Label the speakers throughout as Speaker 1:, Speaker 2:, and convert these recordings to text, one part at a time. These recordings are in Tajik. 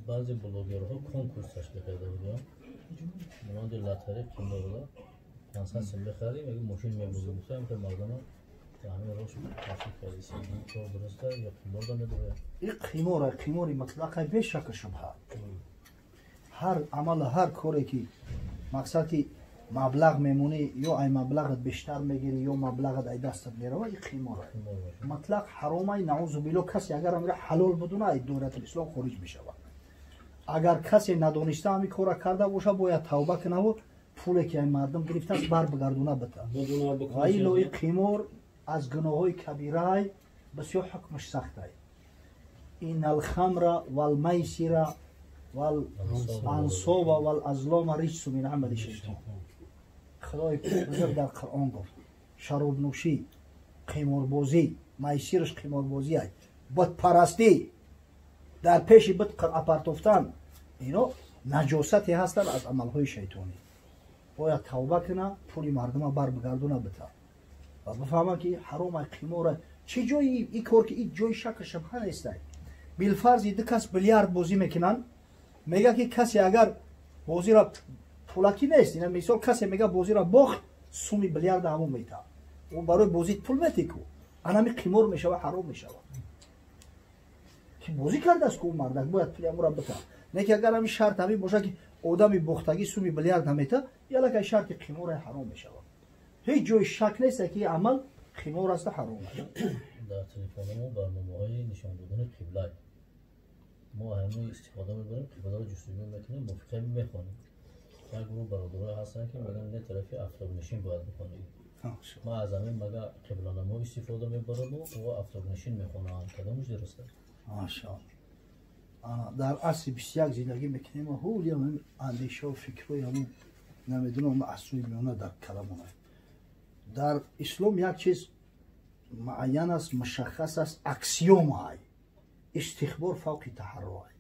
Speaker 1: Баъзе блогерҳо конкурс ташкил карда буданд, монанди лотарея, қиморда 500 сум бихарӣ, меги мошин мебозӣ. Гуфтам, ки мардума ҳамин рош ташкил кардиси, кор дуруста ё қиморда медояд?
Speaker 2: Ин қимора, қимори мутлақа, бешаку шубҳа. Ҳар амал, ҳар коре ки мақсад ки маблағ мемонӣ, ё ай маблағат бештар мегирӣ, ё маблағат ай дастат мерава, ин қимора мутлақ ҳаромай, наузу билло. Касе агар амира ҳалол бидуна, ай доиратул ислом хориҷ мешавад. Агар касе надониста ҳамин кора карда боша, бояд тавба кунаву пуле ки ай мардум гирифтааст, барбигардона бита. Ва илои қимор аз гуноҳҳои кабираай, бисёр ҳукмаш сахтай. Ин алхамра валмайсира валансоба валазлома риҷсу мин амали шайтон. Худои бузург дар Қуръон гуфт: шаробнӯшӣ, қиморбозӣ, майсираш қиморбозӣ ай, бутпарастӣ, дар пеши бут қуръа партофтан, ино наҷосате ҳастанд аз амалҳои шайтонӣ. Бояд тавба куна, пули мардума барбигардона бита ва бифаҳма, ки ҳаром ай, қимора. Чӣ ҷои ин кор ки ин ҷои шаку шубҳа нестай. Билфарзи ду кас билярд бозӣ мекунанд, мега ки касе агар бозиро пулакӣ нест, ина мисол, касе мега бозиро бохт, суми билярда ҳамон мета. Ӯ барои бозӣ пул метику, анами қимор мешава, ҳаром мешава, ки бозӣ кардааст ку мардак, бояд пули ҳамура бита. Не ки агар ҳами шарт ҳамин боша, ки одами бохтагӣ суми билярд намета, ялакай шарти қимора ҳаром мешавад. Ҳеҷ ҷои шак нест, ки амал қимор аста, ҳаром аст.
Speaker 1: Дар телефономо барномаҳои нишон додани қибла, мо ҳамин истифода мебарем, қибларо ҷустуҷӯ мекунем, мувофиқи мехонем. Як гурӯҳ бародарое ҳастанд, ки мегӯянд, не, тарафи афтобнишин бояд бихонӣ. Ма аз ҳамин мага қибланамо истифода мебараму ва афтобнишин мехонам. Кадомаш дуруст аст?
Speaker 2: Машаалло. Дар асри 21 зиндагӣ мекунем, ҳулиам андешао фикрҳои ҳамун, намедунам, асрҳои миёна дар каламона. Дар ислом як чиз муайян аст, мушаххас аст, аксиома ай: истихбор фавқи таҳарро ай.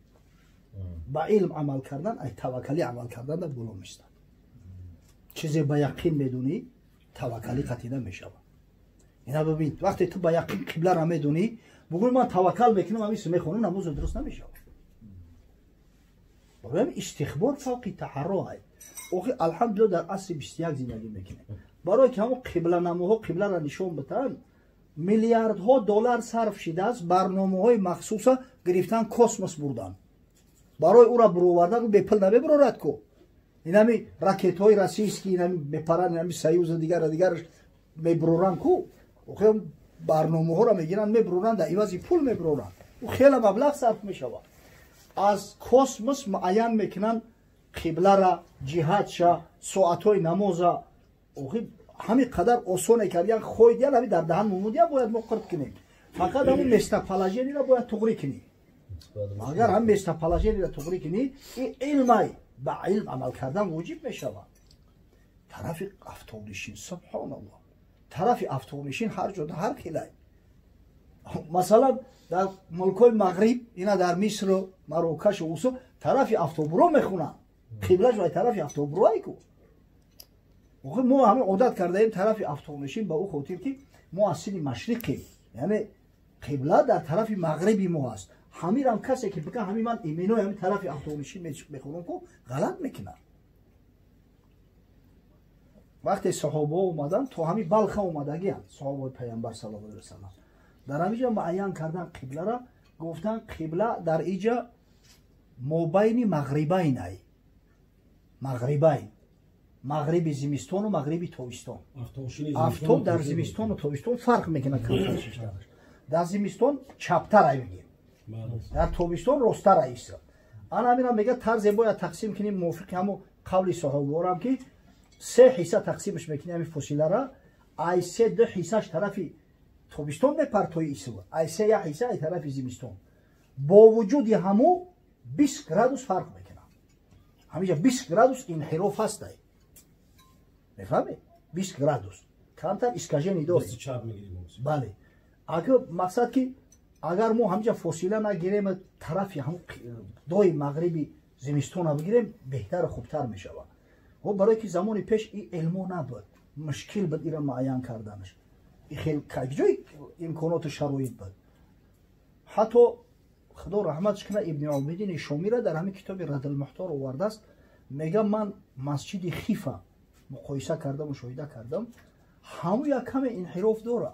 Speaker 2: Ба илм амал кардан ай таваккалӣ амал кардан боло меистад. Чизе ба яқин медонӣ, таваккалӣ қатъида мешавад. Ина бибин, вақте ту ба яқин қибларо медонӣ, бугӯй ман таваккал мекунам, ҳамин мехонам, намозо дуруст намешавад. Барои истихбор фавқи таҳарро ай. Охи, алҳамдулилла, дар асри 21 зиндагӣ мекунем. Барое ки ҳамон қибланамоҳо қибларо нишон битаҳанд, миллиардҳо доллар сарф шидааст. Барномаҳои махсуса гирифтан, космос бурдан. Барои ӯра буровардан, ӯ бепул намебурорад ку. Инами ракетҳои российский, инами мепаранд, инами Союза, дигара дигараш мебуроранд ку. Охи, барномаҳоро мегиранд, мебуроранд, дар ивази пул мебуроранд. Ӯ хеле маблағ сарф мешавад. Аз космос муайян мекунанд қиблара, ҷиҳатша, соатҳои намоза. Охи, ҳамин қадар осоне кардиян, хойдиян, ҳами дар даҳан мумудиян, бояд мо қирд кунем. Фақат ҳамун местоположение ро бояд туғрӣ кунӣ. Агар ҳам местоположение ро туғрӣ кунӣ, ин илмай, ба илм амал кардан воҷиб мешавад. Тарафи афтобнишин, субҳоналлоҳ, тарафи афтобнишин ҳар ҷода ҳар хелай. Масалан, дар мулкҳои мағриб, ина дар Мисру Марокашу усу тарафи афтобро мехунанд, қиблаш вай тарафи афтоброай ку. Охи, мо ҳамин одат кардаем тарафи афтобнишин, ба ӯ хотир ки мо аз сини машриқем, яъне қибла дар тарафи мағриби мо аст. Ҳамирам касе ки бика, ҳамин ман именои ҳамин тарафи афтобнишин мехонам ку, ғалат мекунад. Вақте саҳобаҳо омаданд, то ҳамин Балха омадагианд саҳобаи Пайғамбар саллаллоҳу алайҳи васаллам. Дар ҳамиҷа муайян кардан қиблара, гуфтан, қибла дар иҷа мобайни мағрибайн ай, мағрибайн, мағриби зимистону мағриби тобистон. Афтоб дар зимистону тобистон фарқ мекунад камтар шиштанаш. Дар зимистон чаптар ай мегем, дар тобистон росттар ай иста. Ана ҳамина мега, тарзе бояд тақсим кунем, мувофиқи ҳамо қавли соҳибворам, ки се ҳисса тақсимаш мекунем ҳамин фосилара. Ай се ду ҳиссаш тарафи тобистон мепартои исва, ай се як ҳисса ай тарафи зимистон. Бо вуҷуди ҳамо 20 градус фарқ мекунад. Ҳамиҷа 20 градус инҳироф ҳастай, мефаҳмед? 20 градус камтар искажение дорем. Бале, агар мақсад ки агар мо ҳамиҷа фосила нагирем, тарафи дои мағриби зимистона бигирем, беҳтару хубтар мешавад. Барое ки замони пеш и илмо набуд, мушкил буд ира муайян карданаш. Ҷои имконоту шароит буд. Ҳатто худо раҳматш кунад, Ибни Обидини Шомира дар ҳамин китоби Раддулмуҳтор овардааст, мега ман масҷиди Хифа муқоиса кардам, мушоҳида кардам, ҳамун як каме инҳироф дора,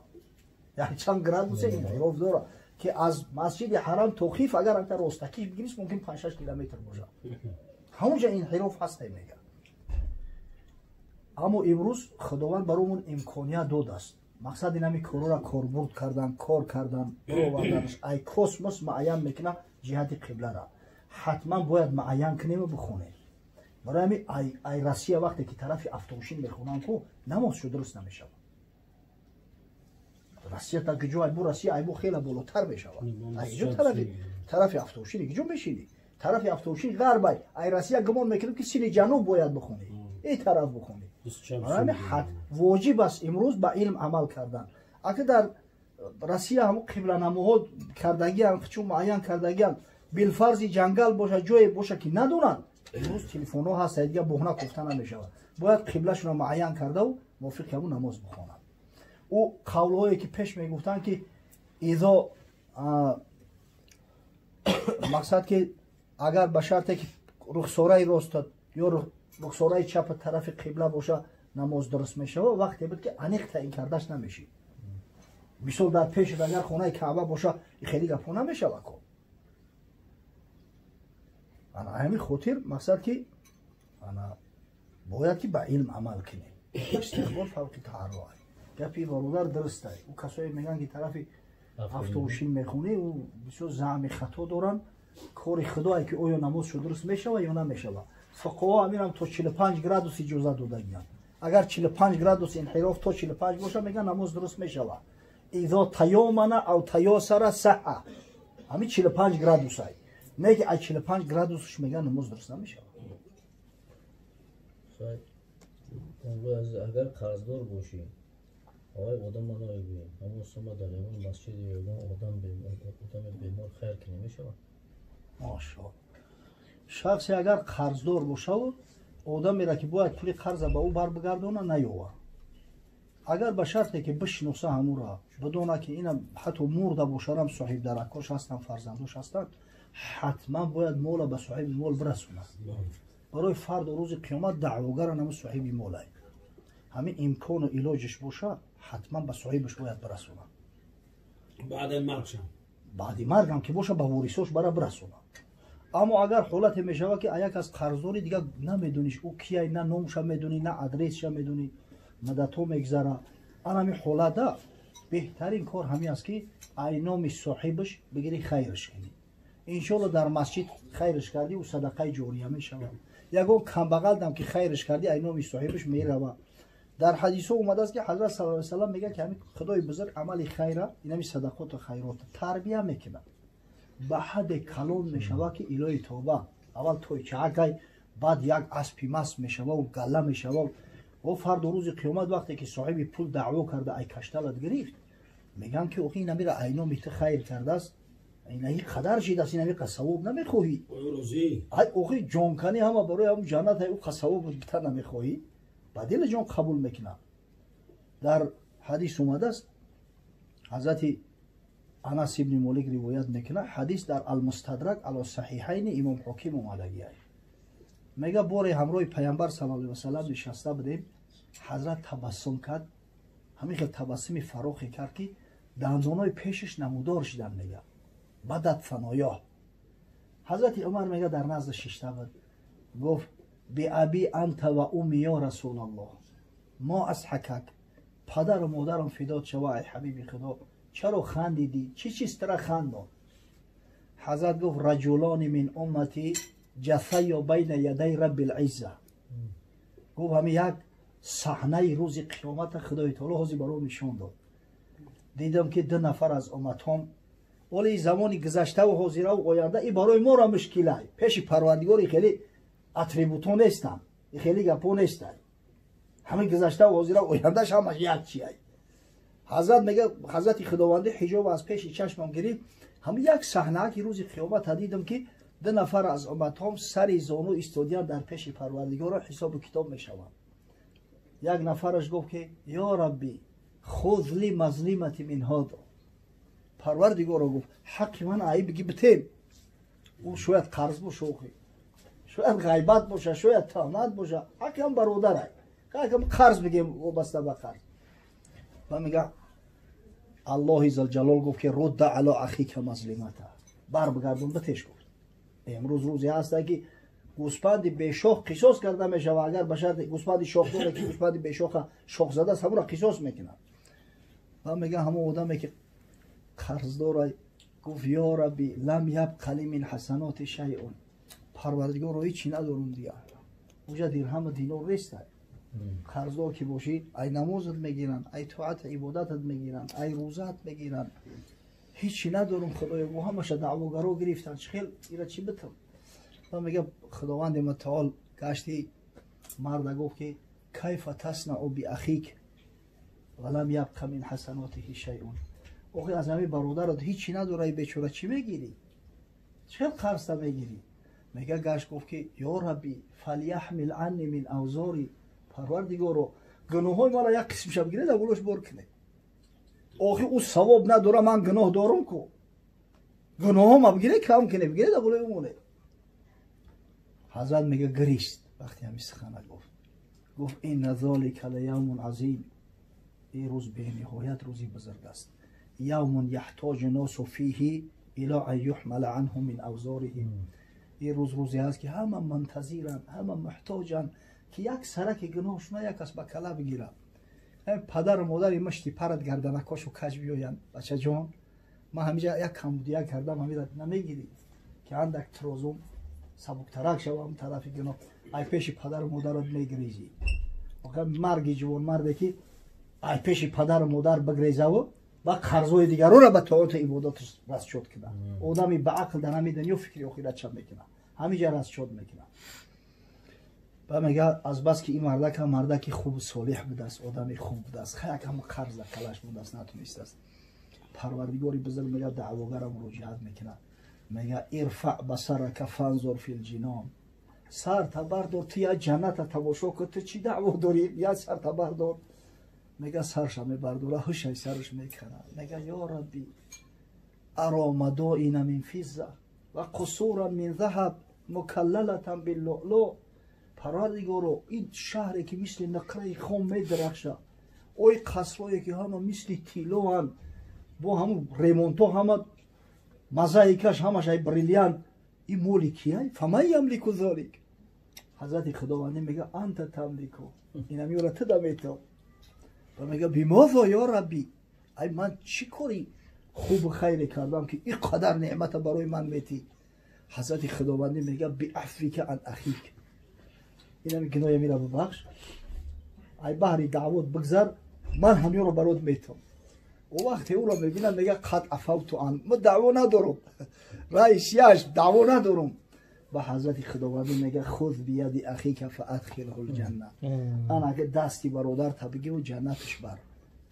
Speaker 2: як чанд градусе инҳироф дора, ки аз масҷиди Ҳарам то Хиф агар анта ростакиш бигириш, мумкин 5-6 километр бошад. Ҳамунҷа инҳироф ҳастай, мега. Аммо имрӯз Худованд баромон имконият додааст. Мақсад ин ҳамин корора корбурд кардан, кор кардан, бароварданаш. Ай космос муайян мекунад ҷиҳати қиблара. Ҳатман бояд муайян кунему бихонем. Барои ҳамин ай Россия вақте ки тарафи Афтошин мехонанд, ку намозшо дуруст намешавад. Россия та киҷо айбу Россия айбу хеле болотар мешавад. Ай киҷо тарафи Афтошин киҷо мешинӣ? Тарафи Афтошин ғарбай. Ай Россия гумон мекунем, ки сини ҷануб бояд бихонӣ. Ин тараф бихонӣ. Барои ҳамин воҷиб аст имрӯз ба илм амал кардан. Ака дар Россия ҳамун қибланамоҳо кардагиан, чун муайян кардагиан, билфарзи ҷангал боша, ҷое боша, ки надонанд, имрӯз телефонҳо ҳаст, дигар буҳна кофта намешавад. Бояд қиблашонро муайян кардаву мувофиқи ҳамун намоз бихонанд. Ӯ қавлҳое ки пеш мегуфтанд, ки изо мақсад, ки агар ба шарте ки рухсораи ростат ё рухсораи чапа тарафи қибла боша, намоз дуруст мешавад, вақте буд, ки аниқ таъин кардаш намешид. Мисол, дар пешат агар хонаи Каъба боша, хеле гапҳо намешава ко. Ана ҳамин хотир мақсад, ки ана бояд ки ба илм амал кунем. Истиқбол фавқи таҳарруай. Гапи бародар дурустай. Ӯ касое мегӯянд, ки тарафи Афтошин мехонӣ, ӯ бисёр заъми хато доранд. Кори худое, ки оё намозшо дуруст мешава ё намешава. Фуқаҳо амирам то 45 градус иҷозат додагиянд. Агар 45 градус инҳироф то 45 боша, мегӯянд, намоз дуруст мешава. Изо таёмана ав таёсара саҳа, ҳамин 45 градусай. Не ки аз 45 градусш, мегӯянд, намоз дуруст намешава.
Speaker 1: Агар қарздор бошӣ, авай одама наёбӣ, ҳамон сума дар ягон масҷиди ягон одами бемор хайр кунӣ, мешавад?
Speaker 2: Машоалло. Шахсе агар қарздор бошаву одамеро, ки бояд пули қарза ба ӯ барбигардона, наёвад, агар ба шарте ки бишиноса ҳамура, бидона, ки ина ҳатто мурда бошарам, соҳибдаракош ҳастанд, фарзандош ҳастанд, ҳатман бояд мола ба соҳиби мол бирасонад. Барои фарду рӯзи қиёмат даъвогаран ҳамун соҳиби молай. Ҳамин имкону илоҷиш боша, ҳатман ба соҳибаш бояд бирасонад. Баъди маргам ки боша, ба ворисош бара бирасонад. Аммо агар ҳолате мешавад, ки як аз қарздори дигар намедониш ӯ кияй, на номша медонӣ, на адресша медонӣ, муддатҳо мегзара, ан ҳамин ҳолата беҳтарин кор ҳамин аст, ки ай номи соҳибаш бигирӣ, хайрш кунӣ. Иншоалло, дар масҷид хайрш кардӣ, ӯ садақаи ҷория мешавад. Ягон камбағалдам ки хайрш кардӣ, ай номи соҳибаш мерава. Дар ҳадисҳо омадааст, ки ҳазрат сал салам мегӯяд, ки ҳамин худои бузург амали хайра, инами садақоту хайрот тарбия мекунад, ба ҳадде калон мешавад, ки илоҳи тоба аввал тойчаакай, баъд як аспи маст мешававу галла мешавав. О фарду рӯзи қиёмат вақте ки соҳиби пул даъво карда, ай кашталат гирифт, мегӯянд, ки охи, инамира айноми ту хайр кардааст, инаи қадар шидааст, инами савоб намехоҳӣ? Ай охи, ҷонканӣ ҳама барои ҳамун ҷаннат, ай ӯ савоб бита намехоҳӣ? Ба дили ҷон қабул мекунад. Дар ҳадис омадааст, ҳазрати Анас ибни Молик ривоят мекунад, ҳадис дар Алмустадрак ало Саҳиҳайни имом Ҳоким омадагиай. Мега, боре ҳамроҳи Паямбар сал алайhi васалам нишаста будем, ҳазрат табассум кард, ҳамин хел табассуми фарохе кард, ки дандонои пешаш намудор шиданд, мега, бадат фаноёҳ. Ҳазрати Умар, мега, дар назда шишта буд, гуфт: «Биаби анта ва умми, ё Расулаллоҳ, мо азҳакак?» Падару модарам фидод шава, ай ҳабиби Худо, чаро хандидӣ? Чӣ чиз тара хандон? Ҳазрат гуфт: «Раҷулони мин уммати ҷасайё байна ядай раббил изза». Гуфт, ҳамин як саҳнаи рӯзи қиёмата Худои таоло ҳозир баром нишон дод. Дидам, ки ду нафар аз умматҳом. Оли замони гузаштаву ҳозираву оянда и барои моро мушкилай. Пеши Парвардигори хеле атрибутҳо нестанд, хеле гапҳо нестанд. Ҳамин гузаштаву ҳозираву ояндаш ҳамаш як чиай. Ҳазрат мега, ҳазрати Худовандӣ ҳиҷоб аз пеши чашмам гирифт, ҳамин як саҳнааки рӯзи қиёмата дидам, ки ду нафар аз умматҳом сари зону истодиян дар пеши Парвардигоро, ҳисобу китоб мешаванд. Як нафараш гуфт, ки: «Ё Рабби, хуз ли мазлимати мин ҳода». Парвардигоро гуфт ҳаққи ман ай биги битем. Ӯ шояд қарз боша, охи шояд ғайбат боша, шояд туҳмат боша, ҳаққи ҳам бародарай, ҳаққи қарз бигем вобаста ба қарз. Ва мега Аллоҳи зулҷалол гуфт ки рудда ало ахика мазлимата, бар бигардон битеш гуфт. Имрӯз рӯзе ҳаста ки гӯспанди бешох қисос карда мешава, агар ба шарти гӯспанди шохдоре ки гӯспанди бешоха шох задааст, ҳамонро қисос мекунад. Ва мега ҳамон одаме ки қарздорай гуфт ё рабби лам ябқа ли мин ҳасаноти шайъун, парвардигоро ҳичи надорум дигар, уҷа дирҳаму динор нестай. Қарздор ки бошӣ ай намозат мегиранд, ай тоат ибодатат мегиранд, ай рӯзаат мегиранд. Ҳичи надорум худоё, гу ҳамаша даъвогаро гирифтанд, чӣ хел ира чӣ битам? Ва мега худованди мутаол гашти марда гуфт ки кайфа таснау биахик ва лам ябқа мин ҳасанотиҳи шайъун. Охи аз ҳамин бародарат ҳичи надорай бечора, чӣ мегирӣ? Чӣ хел қарзта мегирӣ? Мега гашт гуфт ки ё рабби фалияҳмил анни мин авзори, парвардигоро гуноҳҳои маро як қисмша бигиред, аввалош бор кунед. Охи ӯ савоб надора, ман гуноҳ дорум ку, гуноҳҳома бигиред, кам кунед, бигиред аввалои монед. Ҳазрат мега гирист вақте ҳамин сухана гуфт. Гуфт инна золика лаявмун азим, ин рӯз бениҳоят рӯзи бузург аст. Явмун яҳтоҷу носу фиҳи ило ан юҳмала анҳу мин авзориҳим. Ин рӯз рӯзе аст ки ҳама мунтазиранд, ҳама муҳтоҷанд ки як сараки гуноҳшуна як кас ба кала бигирад. Падару модари мушти парат гарданакошу каҷ биёянд, бачаҷон ман ҳамиҷа як камбудия кардам, ҳамира намегирӣ ки андак тирозум сабуктарак шавам тарафи гуноҳ. Ай пеши падару модарат мегирезӣ. Марги ҷавонмарде ки ай пеши падару модар бигрезаву ва қарзои дигароро ба тоату ибодат расчёт кунад. Одами ба ақл дар ҳамин дунё фикри охиратша мекунад, ҳамиҷа расчёт мекунад. Ба мега азбаски ин мардак ҳам мардаки хубу солеҳ будааст, одами хуб будааст, як ҳама қарз дар калаш будааст, натунистааст. Парвардигори бузург мега даъвогара муроҷиат мекунад, мега ирфаъ басарака фанзур фил ҷинон, сарта бардор, ту я ҷанната тамошо кун, ту чӣ даъво дорӣ, я сарта бардор. Мега сарша мебардора, ҳушай сараш мекунад, мега ё рабби аро мадоина мин физза ва қусуран мин заҳаб мукаллалатан биллуълу. Парвардигоро ин шаҳре ки мисли нақраи хом медарахшад, ой қасрое ки ҳама мисли тиллоанд, бо ҳамун ремонтҳо ҳама мозаикаш ҳамаш ай бриллиант, ин моли кияй? Фаман ямлику золик? Ҳазрати худовандӣ мега анта тамлику, инамёра ту да метов. Ва мега бимозо ё рабби, ай ман чӣ кори хубу хайре кардам ки ин қадар неъмата барои ман метӣ? Ҳазрати худовандӣ мега биафвика ан ахик, инами гуноҳи мира бубахш, ай баҳри даъвот бигзар, ман ҳамёро барот метом. О вақте ӯро мебинам мега қад афавту ан, ма даъво надорум, раис яш даъво надорум. Ба ҳазрати худовандӣ мега хуз бияди ахика фаадхилҳу лҷанна, ан агар дасти бародарта бигиру ҷаннаташ бар.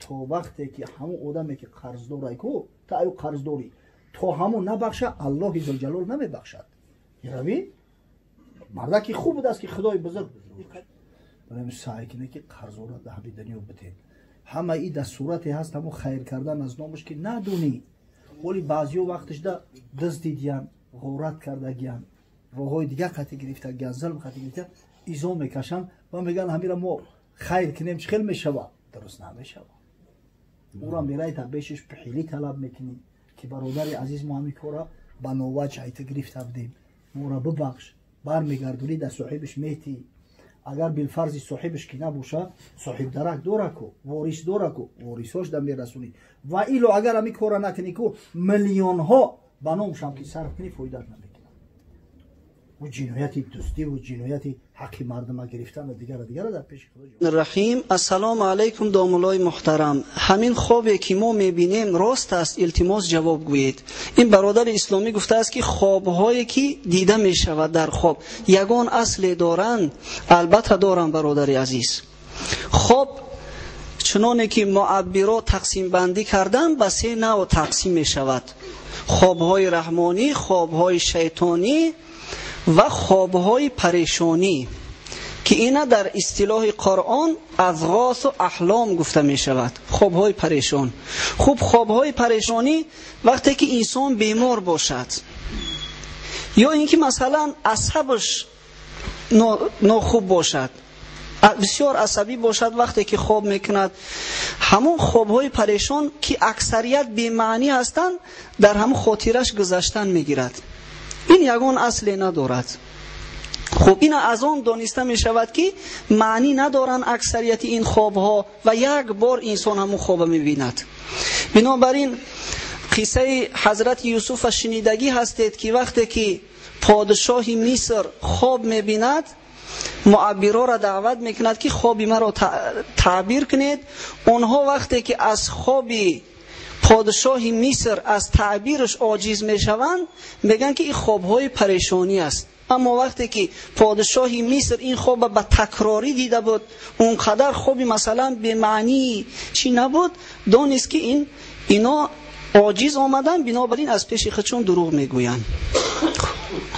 Speaker 2: То вақте ки ҳамон одаме ки қарздорай ку, та аю қарздорӣ, то ҳамон набахша, Аллоҳи зулҷалол намебахшад. Ирави мардаки хуб будааст ки худои бузург барои саъй кунед ки қарзора дар ҳамин дунё битед. Ҳама и дар сурате ҳаст ҳамон хайр кардан аз номаш ки надонӣ. Оли баъзиҳо вақташда дуздидиян, ғорат кардагиян, роҳҳои дигар қатъи гирифтагиян, зулм қатъи гирифта, изо мекашанд ва мегӯянд ҳамира мо хайр кунем чӣ хел мешавад? Дуруст намешавад. Ӯра мерай та бешиш пӯҳилӣ талаб мекунӣ ки бародари азиз мо ҳамин кора ба новаҷ айта гирифта будем, моро бибахш. Бармегардонӣ дар соҳибаш метӣ. Агар билфарзи соҳибаш ки набоша, соҳибдарак дораку, ворис дораку, ворисош да мерасонӣ. Ва ило агар ҳамин кора накунӣ ку, миллионҳо ба номшам ки сарф кунӣ, фоидат намекунад. Ӯ ҷинояти дуздӣ ва ҷинояти ҳаққи мардума гирифтан ва дигара дигара дар пеши Худо.
Speaker 3: Раҳим. Ассалому алайкум, домулои муҳтарам. Ҳамин хобе ки мо мебинем рост аст? Илтимос ҷавоб гӯед. Ин бародари исломӣ гуфтааст ки хобҳое ки дида мешавад дар хоб ягон асле доранд? Албатта доранд, бародари азиз. Хоб чуноне ки муаббиро тақсимбандӣ кардан ба се навъ тақсим мешавад: хобҳои раҳмонӣ, хобҳои шайтонӣ ва хобҳои парешонӣ. ки ина дар истилоҳи Қуръон азғосу аҳлом гуфта мешавад, хобҳои парешон. Хуб, хобҳои парешонӣ вақте ки инсон бемор бошад ё ин ки масалан асабаш нохуб бошад, бисёр асабӣ бошад, вақте ки хоб мекунад, ҳамон хобҳои парешон ки аксарият бемаънӣ ҳастанд, дар ҳамон хотираш гузаштан мегирад. Ин ягон асле надорад. Хуб, ин аз он дониста мешавад ки маънӣ надоранд аксарияти ин хобҳо ва як бор инсон ҳамон хоба мебинад. Бинобар ин қиссаи ҳазрати Юсуфа шунидагӣ ҳастед ки вақте ки подшоҳи Миср хоб мебинад, муаббирора даъват мекунад ки хоби маро таъбир кунед. Онҳо вақте ки аз хоби подшоҳи Миср аз таъбираш оҷиз мешаванд, мегӯянд ки ин хобҳои парешонӣ аст. Аммо вақте ки подшоҳи Миср ин хоба ба такрорӣ дида буд, он қадар хоби масалан бемаънӣ чӣ набуд, донист ки ино оҷиз омаданд, бинобар ин аз пеши худшон дурӯғ мегӯянд.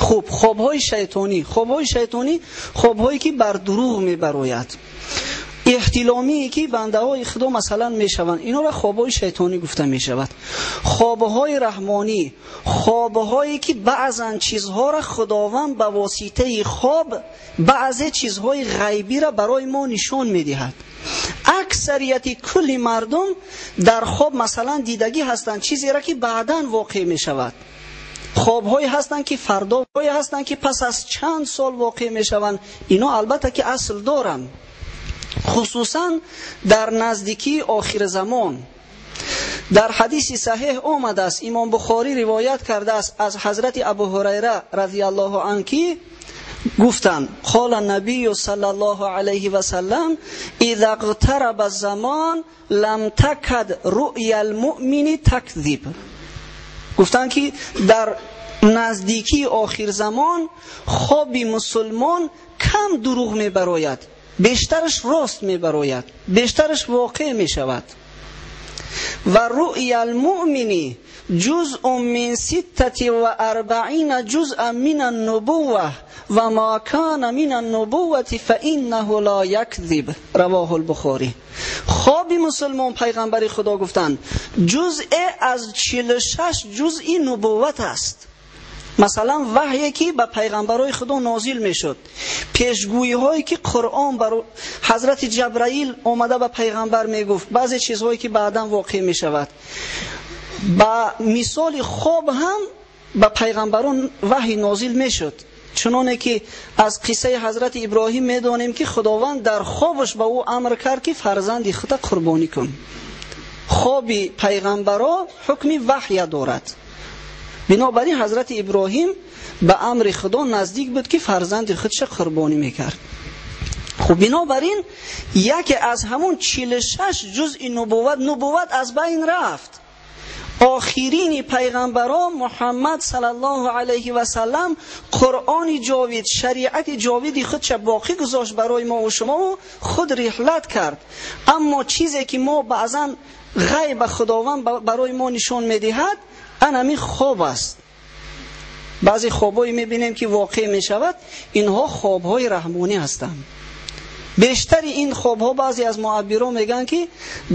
Speaker 3: Хуб, хобҳои шайтонӣ, хобҳои шайтонӣ хобҳое ки бар дурӯғ мебарояд, эҳтиломие ки бандаҳои Худо масалан мешаванд, инҳоро хобҳои шайтонӣ гуфта мешавад. Хобҳои раҳмонӣ, хобҳое ки баъзан чизҳоро Худованд ба воситаи хоб баъзе чизҳои ғайбиро барои мо нишон медиҳад. Аксарияти кулли мардум дар хоб масалан дидагӣ ҳастанд чизеро ки баъдан воқеъ мешавад. Хобҳое ҳастанд ки фардоҳое ҳастанд ки пас аз чанд сол воқеъ мешаванд. Ино албатта ки асл доранд, хусусан дар наздикии охирзамон. Дар ҳадиси саҳеҳ омадааст, Имом Бухорӣ ривоят кардааст аз ҳазрати Абу Ҳурайра разияллоҳу анҳу ки гуфтанд: қола набию саллаллоҳу алайҳи васаллам иза иқтараба замон лам такад руъя лмуъмини такзиб. Гуфтанд ки дар наздикии охирзамон хоби мусулмон кам дурӯғ мебарояд, бештараш рост мебарояд, бештараш воқеъ мешавад. Ва руъя лмуъмини ҷузъун мин ситтати ва арбаина ҷузъан мин аннубувва ва ма кана мин аннубуввати фаиннаҳу ла якзиб. Равоҳу лбухорӣ. Хоби мусулмон, пайғамбари Худо гуфтанд, ҷузъе аз 46 ҷузъи нубувват аст. Масалан ваҳйе ки ба пайғамбарои Худо нозил мешуд, пешгӯиҳое ки Қуръон бар ҳазрати Ҷабраил омада ба пайғамбар мегуфт, баъзе чизҳое ки баъдан воқеъ мешавад. Ба мисоли хоб ҳам ба пайғамбарон ваҳй нозил мешуд. Чуноне ки аз қиссаи ҳазрати Иброҳим медонем ки Худованд дар хобаш ба ӯ амр кард ки фарзанди худро қурбонӣ кун. Хоби пайғамбаро ҳукми ваҳя дорад. Бинобар ин ҳазрати Иброҳим ба амри Худо наздик буд ки фарзанди худша қурбонӣ мекард. Хуб, бинобар ин яке аз ҳамон 46 ҷузъи нубувват, нубувват аз байн рафт. Охирини пайғамбаро Муҳаммад саллаллоҳу алайҳи васаллам Қуръони ҷовид, шариати ҷовиди худша боқӣ гузошт барои мо ва шумо, худ риҳлат кард. Аммо чизе ки мо баъзан ғайба Худованд барои мо нишон медиҳад, ан ҳамин хоб аст. Баъзе хобҳое мебинем ки воқеъ мешавад, инҳо хобҳои раҳмонӣ ҳастанд. Бештари ин хобҳо баъзе аз муаббирон мегӯянд ки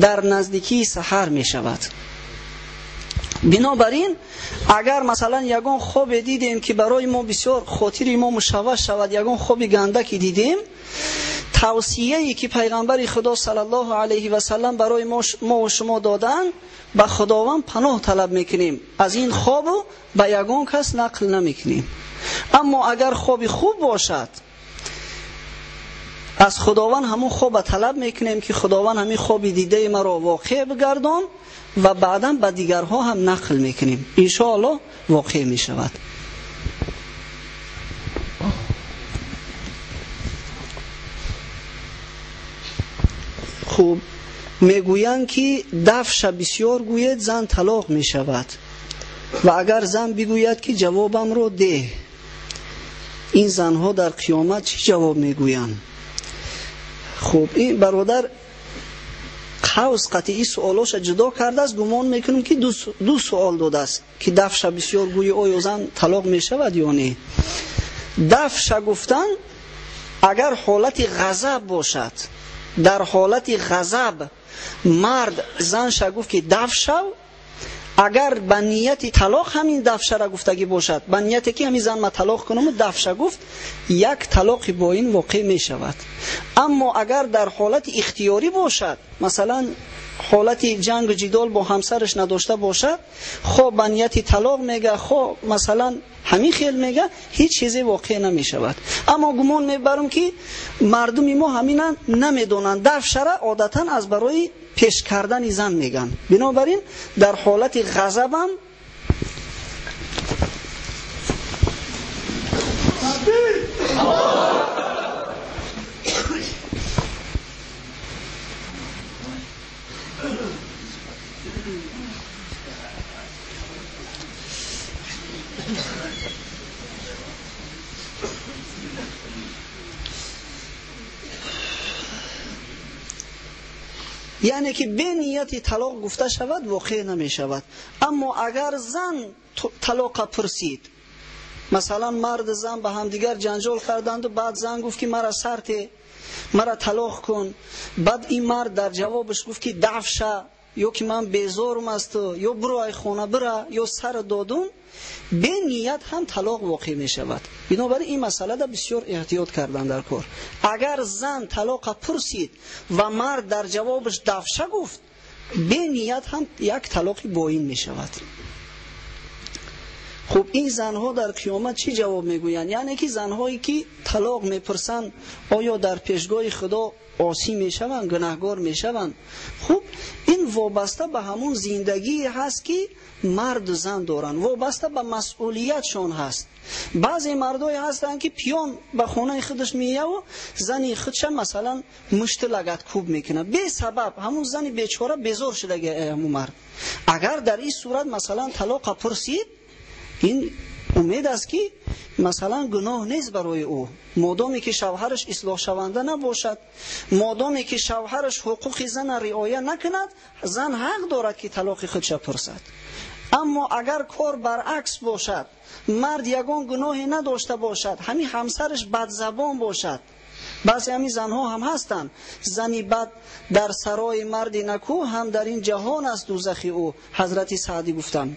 Speaker 3: дар наздикии саҳар мешавад. Бинобар ин агар масалан ягон хобе дидем ки барои мо бисёр хотири мо мушавваш шавад, ягон хоби ганда ки дидем, тавсияе ки пайғамбари Худо саллаллоҳу алайҳи васаллам барои мо ва шумо доданд, ба Худованд паноҳ талаб мекунем, аз ин хобу ба ягон кас нақл намекунем. Аммо агар хоби хуб бошад, аз Худованд ҳамон хоба талаб мекунем ки Худованд ҳамин хоби дидаи маро воқеъ бигардон, ва баъдан ба дигарҳо ҳам нақл мекунем. Иншоаллоҳ воқеъ мешавад. Хуб, мегӯянд ки дафша бисёр гӯед, зан талоқ мешавад. Ва агар зан бигӯяд ки ҷавобамро деҳ, ин занҳо дар қиёмат чӣ ҷавоб мегӯянд? Хуб, ин бародар қавс қатъи суолоша ҷудо кардааст. Гумон мекунем ки ду суол додааст ки дафша бисёр гӯи оё зан талоқ мешавад ё не. Дафша гуфтан Агар ҳолати ғазаб бошад, дар ҳолати ғазаб мард занша гуфт ки даф шав, агар ба нияти талоқ ҳамин дафшара гуфтагӣ бошад, ба нияте ки ҳамин зан ма талоқ кунаму дафша гуфт, як талоқи бо ин воқеъ мешавад. Аммо агар дар ҳолати ихтиёрӣ бошад, масалан ҳолати ҷангу ҷидол бо ҳамсараш надошта бошад, хо ба нияти талоқ мега, хо масалан ҳамин хел мега, ҳеҷ чизе воқеъ намешавад. Аммо гумон мебарам ки мардуми мо ҳамина намедонанд. Дафшара одатан аз барои пеш кардани зан меган. Бинобар ин дар ҳолати ғазабам яъне ки бе нияти талоқ гуфта шавад воқеъ намешавад. Аммо агар зан талоқа пурсид, масалан мард зан ба ҳамдигар ҷанҷол карданду баъд зан гуфт ки мара сарте, мара талоқ кун, баъд ин мард дар ҷавобаш гуфт ки даф ша, ё ки ман безорум аз ту, ё биро ай хона бира, ё сар додум, бе ният ҳам талоқ воқеъ мешавад. Бинобар ин масъалада бисёр эҳтиёт кардан дар кор. Агар зан талоқа пурсид ва мард дар ҷавобаш дафша гуфт, бе ният ҳам як талоқи боин мешавад. Хуб, ин занҳо дар қиёмат чӣ ҷавоб мегӯянд? Яъне ки занҳое ки талоқ мепурсанд, оё дар пешгоҳи Худо осӣ мешаванд, гунаҳгор мешаванд? Хуб, ин вобаста ба ҳамун зиндагие ҳаст ки марду зан доранд, вобаста ба масъулиятшон ҳаст. Баъзе мардое ҳастанд ки пиён ба хонаи худаш меяву зани худша масалан мушти лагаткӯб мекунад бесабаб, ҳамун зани бечора безор шудаги ҳамун мард. Агар дар ин сурат масалан талоқа пурсид, ин умед аст ки масалан гуноҳ нест барои ӯ, модоме ки шавҳараш ислоҳшаванда набошад, модоме ки шавҳараш ҳуқуқи зана риоя накунад, зан ҳақ дорад ки талоқи худша пурсад. Аммо агар кор баръакс бошад, мард ягон гуноҳе надошта бошад, ҳамин ҳамсараш бадзабон бошад, баъзе ҳамин занҳо ҳам ҳастанд, зани бад дар сарои марди наку ҳам дар ин ҷаҳон аст дӯзахи ӯ, ҳазрати Саъдӣ гуфтанд.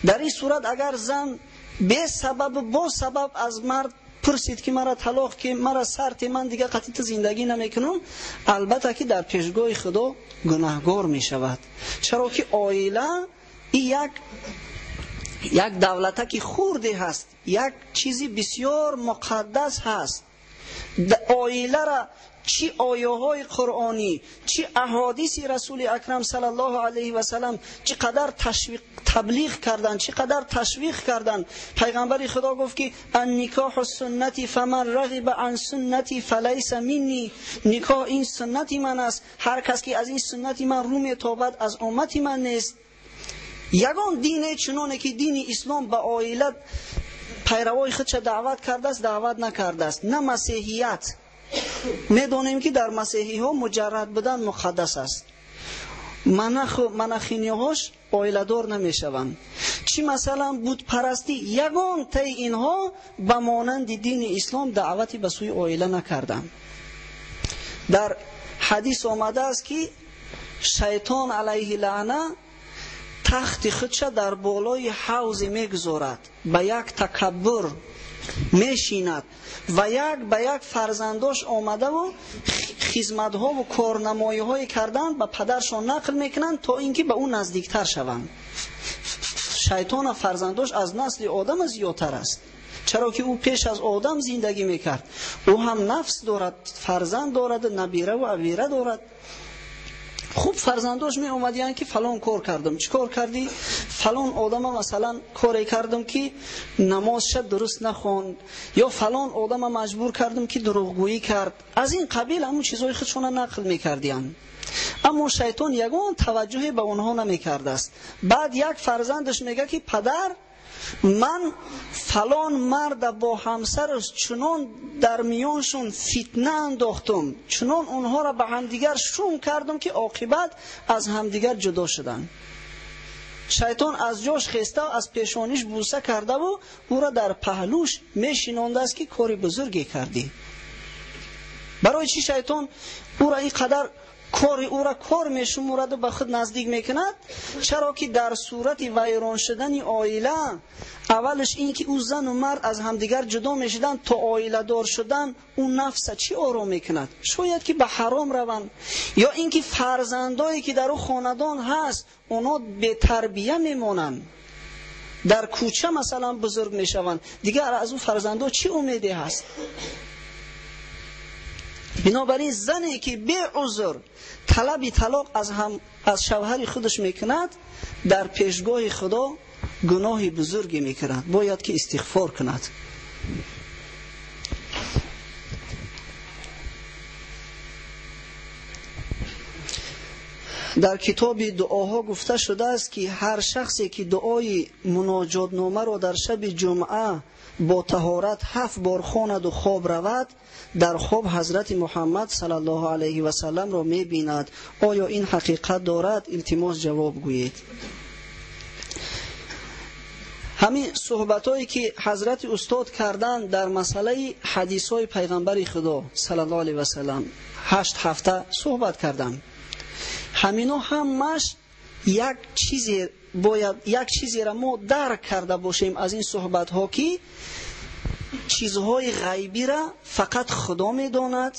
Speaker 3: Дар ин сурат агар зан бесабабу бо сабаб аз мард пурсид ки мара талоқ ки мара сарти ман дига қатъи ту зиндагӣ намекунам, албатта ки дар пешгоҳи Худо гунаҳгор мешавад. Чаро ки оила як давлатаки хурде ҳаст, як чизи бисёр муқаддас ҳаст. Оилара чӣ ояҳои қуръонӣ, чӣ аҳодиси расули акрам саллаллоҳу алайҳи васалам чӣ қадар таблиғ кардан, чӣ қадар ташвиқ кардан. Пайғамбари Худо гуфт ки анникоҳу суннати фаман рағиба ан суннати фалайса минни, никоҳ ин суннати ман аст, ҳар кас ки аз ин суннати ман рӯ метобад аз уммати ман нест. Ягон дине чуноне ки дини ислом ба оила пайравои худша даъват кардааст, даъват накардааст. На масеҳият, медонем ки дар масеҳиҳо муҷаррад будан муқаддас аст, манахиниҳош оиладор намешаванд. Чӣ масалан бутпарастӣ, ягон таи инҳо ба монанди дини ислом даъвати ба сӯи оила накарданд. Дар ҳадис омадааст ки шайтон алайҳи лаъна тахти худша дар болои ҳавзе мегузорад, ба як такаббур мешинад ва як ба як фарзандош омадаву хизматҳову корнамоиҳое карданд ба падаршон нақл мекунанд то ин ки ба ӯ наздиктар шаванд. Шайтона фарзандош аз насли одама зиёдтар аст, чаро ки ӯ пеш аз одам зиндагӣ мекард. Ӯ ҳам нафс дорад, фарзанд дорад, набираву абира дорад. Хуб, фарзандош меомадиянд ки фалон кор кардам. Чӣ кор кардӣ? Фалон одама масалан коре кардам ки намозша дуруст нахонд, ё фалон одама маҷбур кардам ки дурӯғгӯӣ кард. Аз ин қабил ҳамун чизҳои худшона нақл мекардиянд. Аммо шайтон ягон таваҷҷӯҳе ба онҳо намекардааст. Баъд як фарзандаш мега ки падар, ман фалон марда бо ҳамсараш чунон дар миёншон фитна андохтум, чунон онҳоро ба ҳамдигар шум кардум ки оқибат аз ҳамдигар ҷудо шуданд. Шайтон аз ҷош хеста аз пешониш буса кардаву ӯро дар паҳлӯш мешинондааст ки кори бузурге кардӣ. Барои чӣ шайтон ӯро ин қадар кори ӯро кор мешумораду ба худ наздик мекунад? Чаро ки дар сурати вайрон шудани оила аввалаш ин ки ӯ зану мард аз ҳамдигар ҷудо мешуданд, то оиладор шудан ӯ нафса чӣ ором мекунад? Шояд ки ба ҳаром раванд, ё ин ки фарзандое ки дар ӯ хонадон ҳаст онҳо бетарбия мемонанд, дар кӯча масалан бузург мешаванд, дигар аз ӯ фарзандо чӣ умеде ҳаст? Бинобар ин зане ки беузр талаби талоқ аз шавҳари худаш мекунад, дар пешгоҳи Худо гуноҳи бузурге мекунад, бояд ки истиғфор кунад. Дар китоби дуоҳо гуфта шудааст ки ҳар шахсе ки дуои муноҷотномаро дар шаби ҷумъа бо таҳорат 7 бор хонаду хоб равад, дар хоб ҳазрати Муҳаммад саллаллоҳу алайҳи васалламро мебинад. Оё ин ҳақиқат дорад? Илтимос ҷавоб гӯед. Ҳамин суҳбатҳое ки ҳазрати устод карданд дар масъалаи ҳадисҳои пайғамбари Худо саллаллоҳу алайҳи васаллам 8 ҳафта суҳбат карданд. Ҳамино ҳамаш як чизе бояд, як чизеро мо дарк карда бошем аз ин суҳбатҳо, ки чизҳои ғайбиро фақат Худо медонад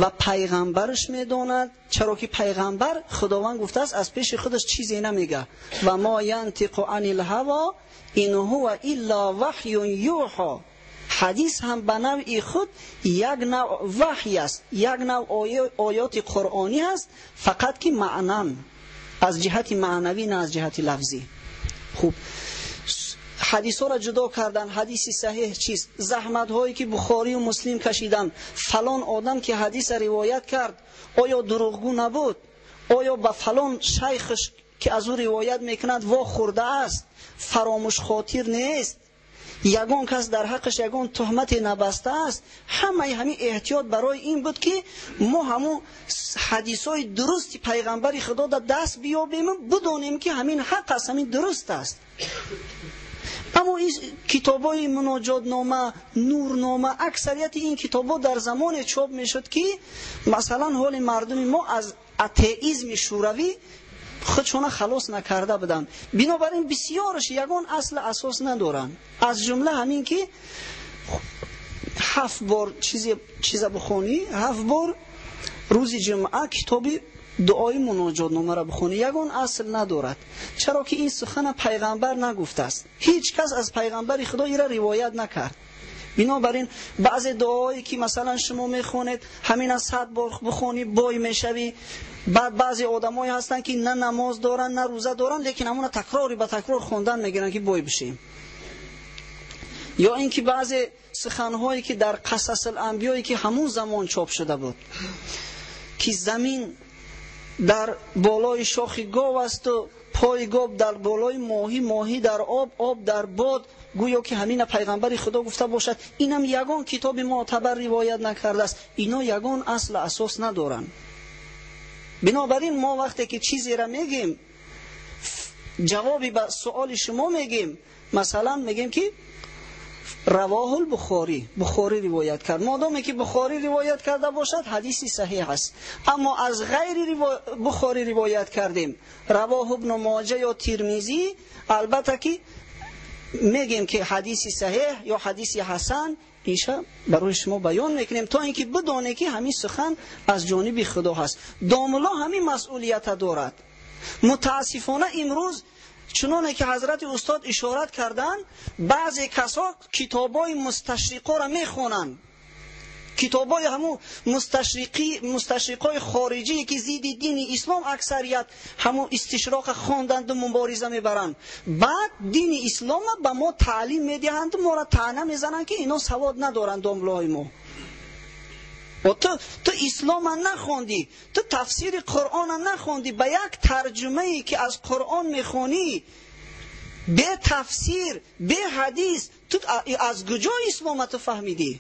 Speaker 3: ва пайғамбараш медонад. Чаро ки пайғамбар Худованд гуфтааст аз пеши худаш чизе намега. Ва мо янтиқу анил ҳаво ин ҳува илла ваҳюн юҳо. Ҳадис ҳам ба навъи худ як навъ ваҳй аст, як навъ оёти қуръонӣ аст, фақат ки маънан аз ҷиҳати маънавӣ, на аз ҷиҳати лафзӣ. Хуб, ҳадисҳоро ҷудо кардан, ҳадиси саҳеҳ чист, заҳматҳое ки Бухорию Муслим кашиданд, фалон одам ки ҳадиса ривоят кард оё дурӯғгӯ набуд, оё ба фалон шайхш ки аз ӯ ривоят мекунад вохӯрдааст, фаромӯшхотир нест, ягон кас дар ҳаққаш ягон туҳмате набастааст. Ҳамаи ҳамин эҳтиёт барои ин буд ки мо ҳамун ҳадисҳои дурусти пайғамбари Худо дар даст биёбему бидонем ки ҳамин ҳақ аст, ҳамин дуруст аст. Аммо ин китобҳои муноҷотнома, нурнома, аксарияти ин китобҳо дар замоне чоп мешуд ки масалан ҳоли мардуми мо аз атеизми шӯравӣ худшона халос накарда буданд. Бинобар ин бисёраш ягон асл асос надоранд. Аз ҷумла ҳамин ки 7 бор чиза бихонӣ, 7 бор рӯзи ҷумъа китоби дуои муноҷотномаро бихонӣ, ягон асл надорад. Чаро ки ин сухана пайғамбар нагуфтааст, ҳеҷ кас аз пайғамбари Худо инро ривоят накард. Бинобар ин баъзе дуоҳое ки масалан шумо мехонед, ҳамина 100 бор бихонӣ бой мешавӣ. Баъд баъзе одамое ҳастанд ки на намоз доранд, на рӯза доранд, лекин ҳамона такрори ба такрор хондан мегиранд ки бой бишем. Ё ин ки баъзе суханҳое ки дар Қасасул-анбиёе ки ҳамун замон чоп шуда буд, ки замин дар болои шохи гов асту пои гов дар болои моҳӣ, моҳӣ дар об, об дар бод, гӯё ки ҳамина пайғамбари Худо гуфта бошад. Инам ягон китоби муътабар ривоят накардааст. Ино ягон асл асос надоранд. Бинобар ин мо вақте ки чизеро мегем, ҷавоби ба суоли шумо мегем, масалан мегем ки Равоҳул Бухорӣ, Бухорӣ ривоят кард. Модоме ки Бухорӣ ривоят карда бошад, ҳадиси саҳеҳ аст. Аммо аз ғайри Бухорӣ ривоят кардем, Равоҳ ибн Моҷа ё Тирмизӣ, албатта ки мегем ки ҳадиси саҳеҳ ё ҳадиси ҳасан, инша барои шумо баён мекунем то инки бидонед ки ҳамин сухан аз ҷониби Худо ҳаст. Домулло ҳамин масъулията дорад. Мутаассифона имрӯз чуноне ки ҳазрати устод ишорат карданд, баъзе касо китобҳои мусташриқоро мехонанд, китобҳои ҳамун мусташриқои хориҷие ки зидди дини ислом аксарият ҳамун истишроқа хонданду мубориза мебаранд. Баъд дини ислома ба мо таълим медиҳанду моро таъна мезананд ки ино савод надоранд домлоҳои мо. Ту ислома нахондӣ, ту тафсири Қуръона нахондӣ, ба як тарҷумае ки аз Қуръон мехонӣ, бе тафсир, бе ҳадис, ту аз куҷо ислома ту фаҳмидӣ?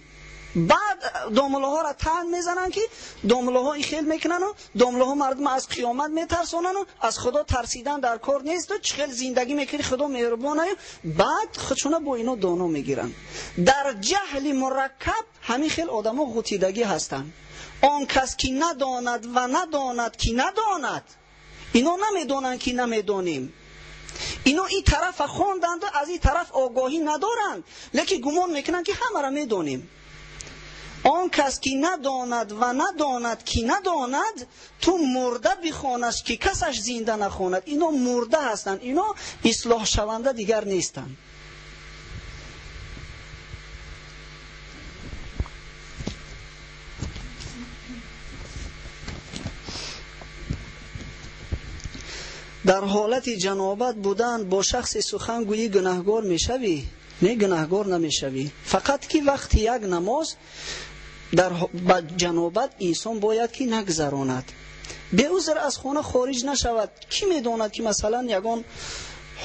Speaker 3: Баъд домлаҳоро тан мезананд, ки домлаҳо ин хел мекунанд, домлаҳо мардум аз қиёмат метарсонанд, аз Худо тарсидан дар кор нест, чӣ хел зиндагӣ мекунӣ, Худо меҳрубон аю. Баъд худшона бо ино доно мегиранд. Дар ҷаҳли мураккаб ҳамин хел одамо ғутидагӣ ҳастанд. Он кас ки надонад ва надонад ки надонад, ино намедонанд ки намедонем. Ино ин тарафа хонданду аз ин тараф огоҳӣ надоранд, лекин гумон мекунанд ки ҳамаро медонем. Он кас ки надонад ва надонад ки надонад, ту мурда бихонаш ки касаш зинда нахонад. Ино мурда ҳастанд, ино ислоҳшаванда дигар нестанд. Дар ҳолати ҷанобат будан бо шахси сухан гӯӣ гунаҳгор мешавӣ? Не, гунаҳгор намешавӣ. Фақат ки вақти як намоз дар ба ҷанобат инсон бояд ки нагзаронад. Беузр аз хона хориҷ нашавад. Кӣ медонад ки масалан ягон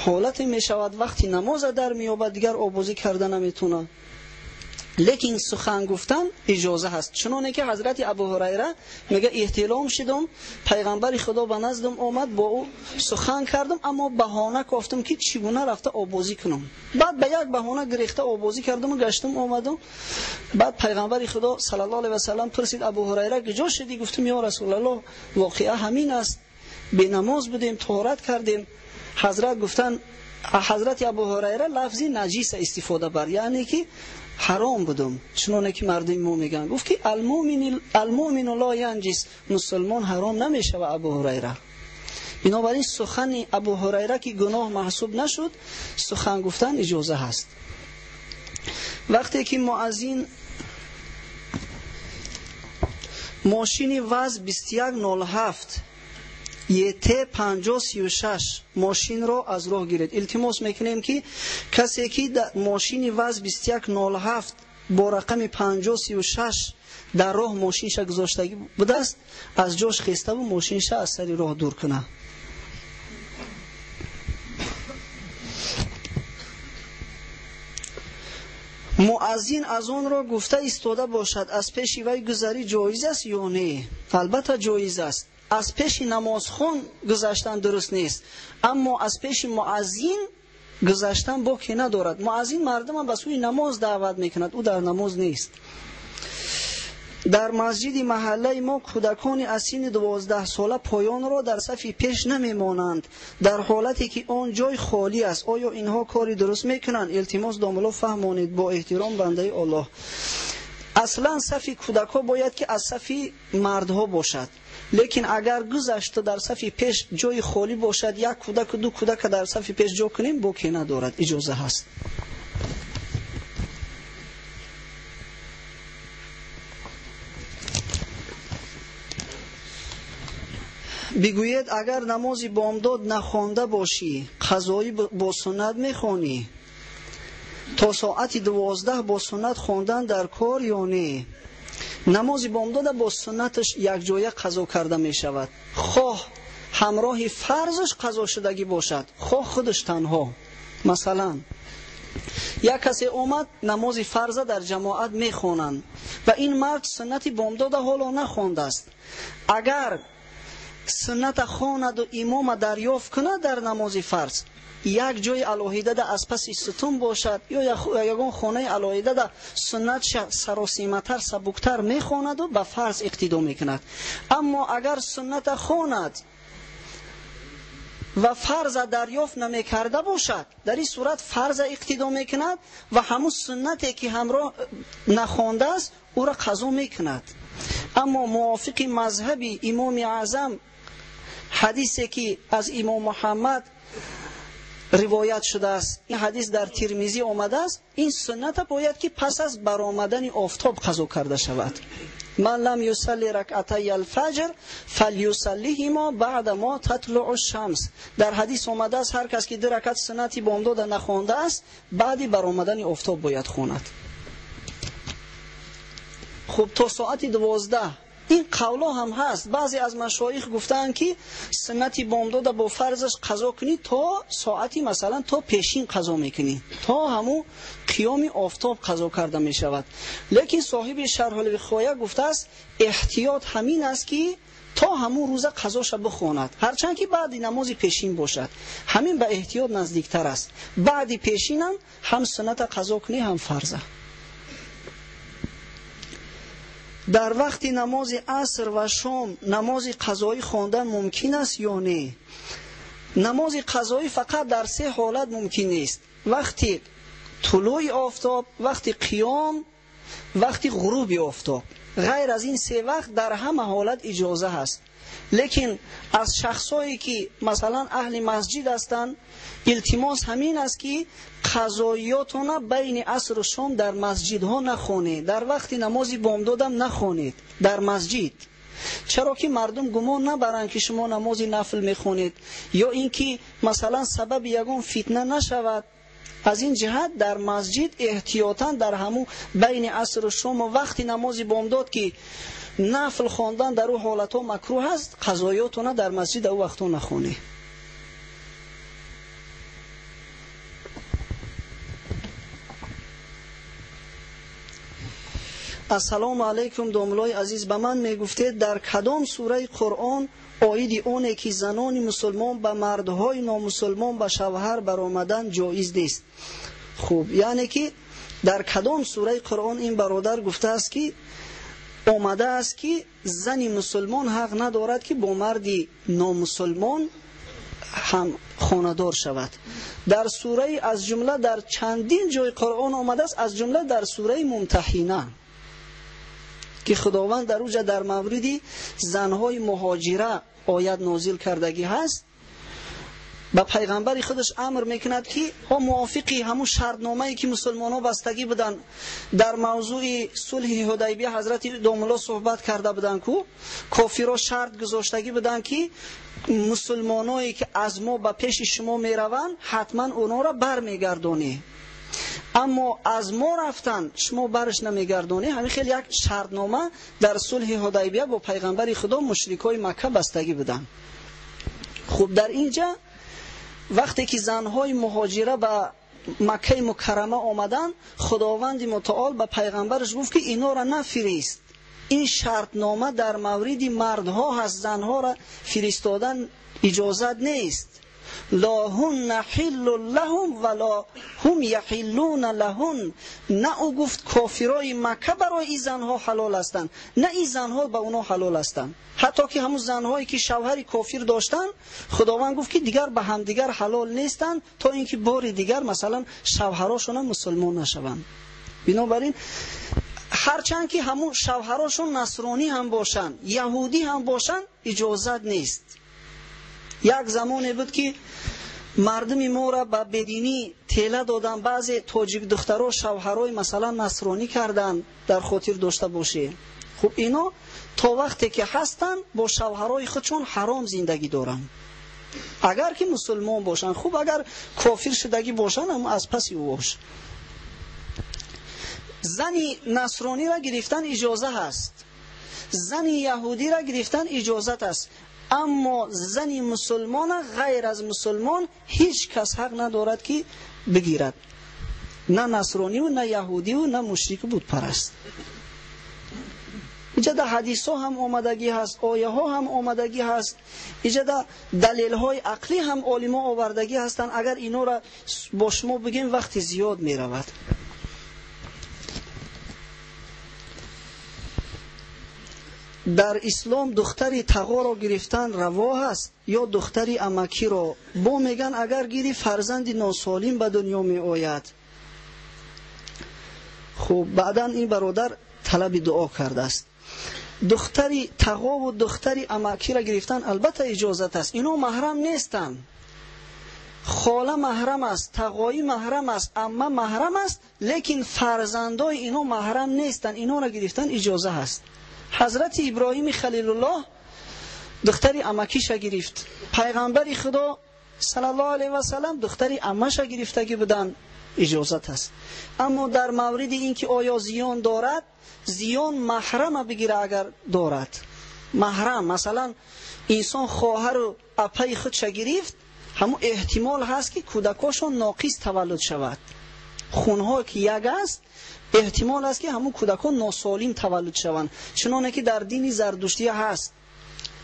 Speaker 3: ҳолате мешавад, вақти намоза дар меёбад, дигар обозӣ карда наметавонад. Лекин сухан гуфтан иҷоза ҳаст. Чуноне ки ҳазрати Абу Ҳурайра мега эҳтилом шидам, пайғамбари Худо ба наздам омад, бо ӯ сухан кардам, аммо баҳона кофтам ки чӣ гуна рафта обозӣ кунам. Баъд ба як баҳона гирехта обозӣ кардам ва гаштам омадам. Баъд пайғамбари Худо саллаллоҳу алайҳи васаллам пурсид: Абу Ҳурайра куҷо шудӣ? Гуфтам: ё Расулаллоҳ, воқеа ҳамин аст, бенамоз будем, тоҳорат кардем. Ҳазрат гуфтанд, ҳазрати Абу Ҳурайра лафзи наҷиса истифода бар, яъне ки ҳаром будум, чуноне ки мардуми мо мегӯянд. Гуфт ки алмӯмину ло янҷис, мусулмон ҳаром намешава. Абу Ҳурайра. Бинобар ин сухани Абу Ҳурайра ки гуноҳ маҳсуб нашуд, сухан гуфтан иҷоза ҳаст. Вақте ки муаззин мошини ВАЗ 2107 ЕТ 5036 мошинро аз роҳ гиред. Илтимос мекунем ки касе ки мошини ВАЗ 2107 бо рақами 5036 дар роҳ мошинша гузоштагӣ будааст, аз ҷош хеставу мошинша аз сари роҳ дур кунад. Муаззин аз онро гуфта истода бошад, аз пеши вай гузарӣ ҷоиз аст ё не? Албатта ҷоиз аст. Аз пеши намозхон гузаштан дуруст нест, аммо аз пеши муаззин гузаштан боке надорад. Муаззин мардумро ба сӯи намоз даъват мекунад, ӯ дар намоз нест. Дар масҷиди маҳаллаи мо кӯдакони аз синни 12 сола поёнро дар сафи пеш намемонанд, дар ҳолате ки он ҷой холӣ аст. Оё инҳо кори дуруст мекунанд? Илтимос домулло фаҳмонед. Бо эҳтиром, бандаи Аллоҳ. Аслан сафи кӯдакҳо бояд ки аз сафи мардҳо бошад, лекин агар гузашта дар сафи пеш ҷои холӣ бошад, як кӯдаку ду кӯдака дар сафи пеш ҷо кунем, боке надорад, иҷоза ҳаст. Бигӯед, агар намози бомдод нахонда бошӣ, қазоӣ бо суннат мехонӣ? То соати 12 бо суннат хондан дар кор ё не? Намози бомдода бо суннаташ якҷоя қазо карда мешавад, хоҳ ҳамроҳи фарзаш қазо шудагӣ бошад, хоҳ худаш танҳо. Масалан, як касе омад намози фарза дар ҷамоат мехонанд ва ин мард суннати бомдода ҳоло нахондааст. Агар сунната хонаду имома дарёфт кунад дар намози фарз, як ҷои алоҳидада аз паси сутун бошад ё ягон хонаи алоҳидада суннатша саросиматар, сабуктар мехонаду ба фарз иқтидо мекунад. Аммо агар сунната хонад ва фарза дарёфт намекарда бошад, дар ин сурат фарза иқтидо мекунад ва ҳамун суннате ки ҳамроҳ нахондааст ӯро қазо мекунад. Аммо мувофиқи мазҳаби имоми аъзам, ҳадисе ки аз имом Муҳаммад ривоят шудааст, ин ҳадис дар Тирмизӣ омадааст, ин сунната бояд ки пас аз баромадани офтоб қазо карда шавад. Ман лам юсалли ракъатай алфаҷр фалюсаллиҳимо баъда мо татлуъу шамс. Дар ҳадис омадааст, ҳар кас ки ду ракат суннати бомдода нахондааст, баъди баромадани офтоб бояд хонад. Хуб, то соати 12 Ин қавло ҳам ҳаст. Баъзе аз машоих гуфтаанд, ки суннати бомдода бо фарзаш қазо кунӣ то соати масалан то пешин қазо мекунӣ, то ҳамун қиёми офтоб қазо карда мешавад. Лекин соҳиби Шарҳулвиқоя гуфтааст, эҳтиёт ҳамин аст, ки то ҳамун рӯза қазоша бихонад, ҳарчанд ки баъди намози пешин бошад. Ҳамин ба эҳтиёт наздиктар аст. Баъди пешинам ҳам сунната қазо кунӣ, ҳам фарза. Дар вақти намози аср ва шом намози қазоӣ хондан мумкин аст ё не? Намози қазоӣ фақат дар се ҳолат мумкин нест: вақти тулӯи офтоб, вақти қиём, вақти ғуруби офтоб. Ғайр аз ин се вақт дар ҳама ҳолат иҷоза ҳаст. Лекин аз шахсое ки масалан аҳли масҷид ҳастанд, илтимос ҳамин аст, ки қазоиётона байни асру шом дар масҷидҳо нахонед, дар вақти намози бомдодам нахонед дар масҷид. Чаро ки мардум гумон набаранд, ки шумо намози нафл мехонед, ё ин ки масалан сабаби ягон фитна нашавад. Аз ин ҷиҳат дар масҷид эҳтиётан дар ҳамун байни асру шому вақти намози бомдод, ки нафл хондан дар ӯ ҳолатҳо макрӯҳ аст, қазоиётона дар масҷид дар ӯ вақтҳо нахонед. Ассалому алайкум, домлои азиз, ба ман мегуфтед, дар кадом сураи Қуръон оиди оне ки занони мусулмон ба мардҳои номусулмон ба шавҳар баромадан ҷоиз нест? Хуб, яъне ки дар кадом сураи Қуръон ин бародар гуфтааст, ки омадааст, ки зани мусулмон ҳақ надорад, ки бо марди номусулмон ҳам хонадор шавад? Дар сураи, аз ҷумла дар чандин ҷои Қуръон омадааст, аз ҷумла дар сураи Мумтаҳина, ки Худованд дар уҷа дар мавриди занҳои муҳоҷира оят нозил кардагӣ ҳаст. Ба пайғамбари худаш амр мекунад, ки ҳо мувофиқи ҳамун шартномае ки мусулмонҳо бастагӣ буданд дар мавзӯи сулҳи Ҳудайбия, ҳазрати домулло суҳбат карда буданд, ку кофиро шарт гузоштагӣ буданд, ки мусулмоное ки аз мо ба пеши шумо мераванд, ҳатман онҳоро бармегардонӣ, аммо аз мо рафтан шумо барш намегардонӣ. Ҳамин хел як шартнома дар сулҳи Ҳудайбия бо пайғамбари Худо мушрикои Макка бастагӣ буданд. Хуб, дар инҷа вақте ки занҳои муҳоҷира ба Маккаи Мукаррама омаданд, Худованди Мутаол ба пайғамбараш гуфт, ки инора нафирист. Ин шартнома дар мавриди мардҳо ҳаст, занҳоро фиристодан иҷозат нест. Ла ҳунна ҳиллу лаҳум ва ла ҳум яҳиллуна лаҳун. На ӯ гуфт кофирои Макка барои ин занҳо ҳалол ҳастанд, на ин занҳо ба онҳо ҳалол ҳастанд. Ҳатто ки ҳамун занҳое ки шавҳари кофир доштанд, Худованд гуфт, ки дигар ба ҳамдигар ҳалол нестанд, то ин ки бори дигар масалан шавҳарошона мусулмон нашаванд. Бинобар ин ҳарчанд ки ҳамун шавҳарошон насронӣ ҳам бошанд, яҳудӣ ҳам бошанд, иҷозат нест. Як замоне буд, ки мардуми моро ба бединӣ тела доданд, баъзе тоҷик духтаро шавҳарои масалан насронӣ карданд, дар хотир дошта бошед. Хуб, ино то вақте ки ҳастанд бо шавҳарои худшон ҳаром зиндагӣ доранд, агар ки мусулмон бошанд. Хуб, агар кофир шудагӣ бошанд, ҳам аз паси ӯ бош. Зани насрониро гирифтан иҷоза ҳаст, зани яҳудиро гирифтан иҷозат аст, аммо зани мусулмона ғайр аз мусулмон ҳеҷ кас ҳақ надорад, ки бигирад, на насрониву на яҳудиву на мушрику бутпараст. Иҷа дар ҳадисҳо ҳам омадагӣ ҳаст, ояҳо ҳам омадагӣ ҳаст, иҷа дар далелҳои ақлӣ ҳам олимо овардагӣ ҳастанд. Агар инора бо шумо бигем, вақти зиёд меравад. Дар ислом духтари тағоро гирифтан раво ҳаст ё духтари амакиро? Бо меган, агар гири фарзанди носолим ба дунё меояд. Хуб, баъдан ин бародар талаби дуо кардааст. Духтари тағову духтари амакиро гирифтан албатта иҷозат аст. Ино маҳрам нестанд. Хола маҳрам аст, тағоӣ маҳрам аст, амма маҳрам аст, лекин фарзандои ино маҳрам нестанд. Инора гирифтан иҷоза ҳаст. Ҳазрати Иброҳими Халилуллоҳ духтари амакиша гирифт. Пайғамбари Худо саллаллоҳу алайҳи васаллам духтари аммаша гирифтагӣ буданд. иҷозат аст. Аммо дар мавриди ин ки оё зиён дорад, зиён маҳрама бигира агар дорад. Маҳрам, масалан, инсон хоҳару апаи худша гирифт, ҳамун эҳтимол ҳаст ки кӯдакошон ноқис таваллуд шавад. Хунҳо ки як аст, эҳтимол аст ки ҳамун кӯдакон носолим таваллуд шаванд. Чуноне ки дар дини зардуштия ҳаст.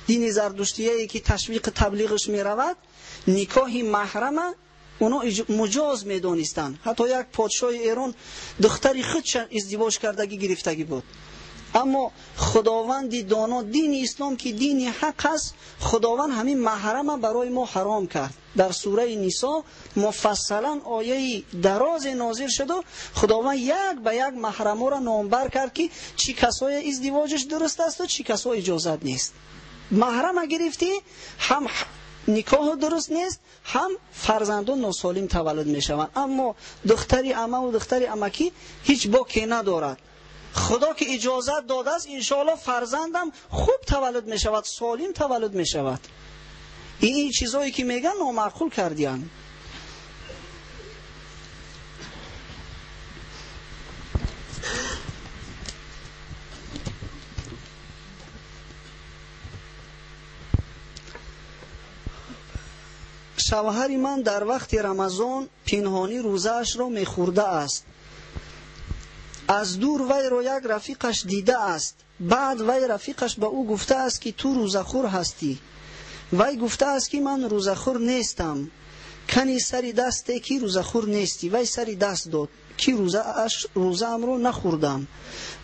Speaker 3: Дини зардуштияе ки ташвиқи таблиғаш меравад, никоҳи маҳрама оно муҷоз медонистанд. Ҳатто як подшоҳи Эрон духтари худша издивоҷ кардагӣ гирифтагӣ буд. Аммо худованди доно, дини ислом ки дини ҳақ аст, худованд ҳамин маҳрама барои мо ҳаром кард. Дар сураи Нисо муфассалан ояи дарозе нозил шуду худованд як ба як маҳраморо номбар кард ки чӣ касое издивоҷаш дуруст асту чӣ касо иҷозат нест. Маҳрама гирифтӣ, ҳам никоҳ дуруст нест, ҳам фарзандон носолим таваллуд мешаванд. Аммо духтари амаву духтари амакӣ ҳеҷ боке надорад. Худо ки иҷозат додааст, иншоаллоҳ фарзандам хуб таваллуд мешавад, солим таваллуд мешавад. Ин чизое ки мегӯянд номаъқул кардиянд. Шавҳари ман дар вақти Рамазон пинҳонӣ рӯзаашро мехӯрдааст. Аз дур вайро як рафиқаш дидааст. Баъд вай рафиқаш ба ӯ гуфтааст ки ту рӯзахӯр ҳастӣ. Вай гуфтааст ки ман рӯзахӯр нестам. Кани сари дасте ки рӯзахӯр нестӣ. Вай сари даст дод ки рӯзаамро нахӯрдам.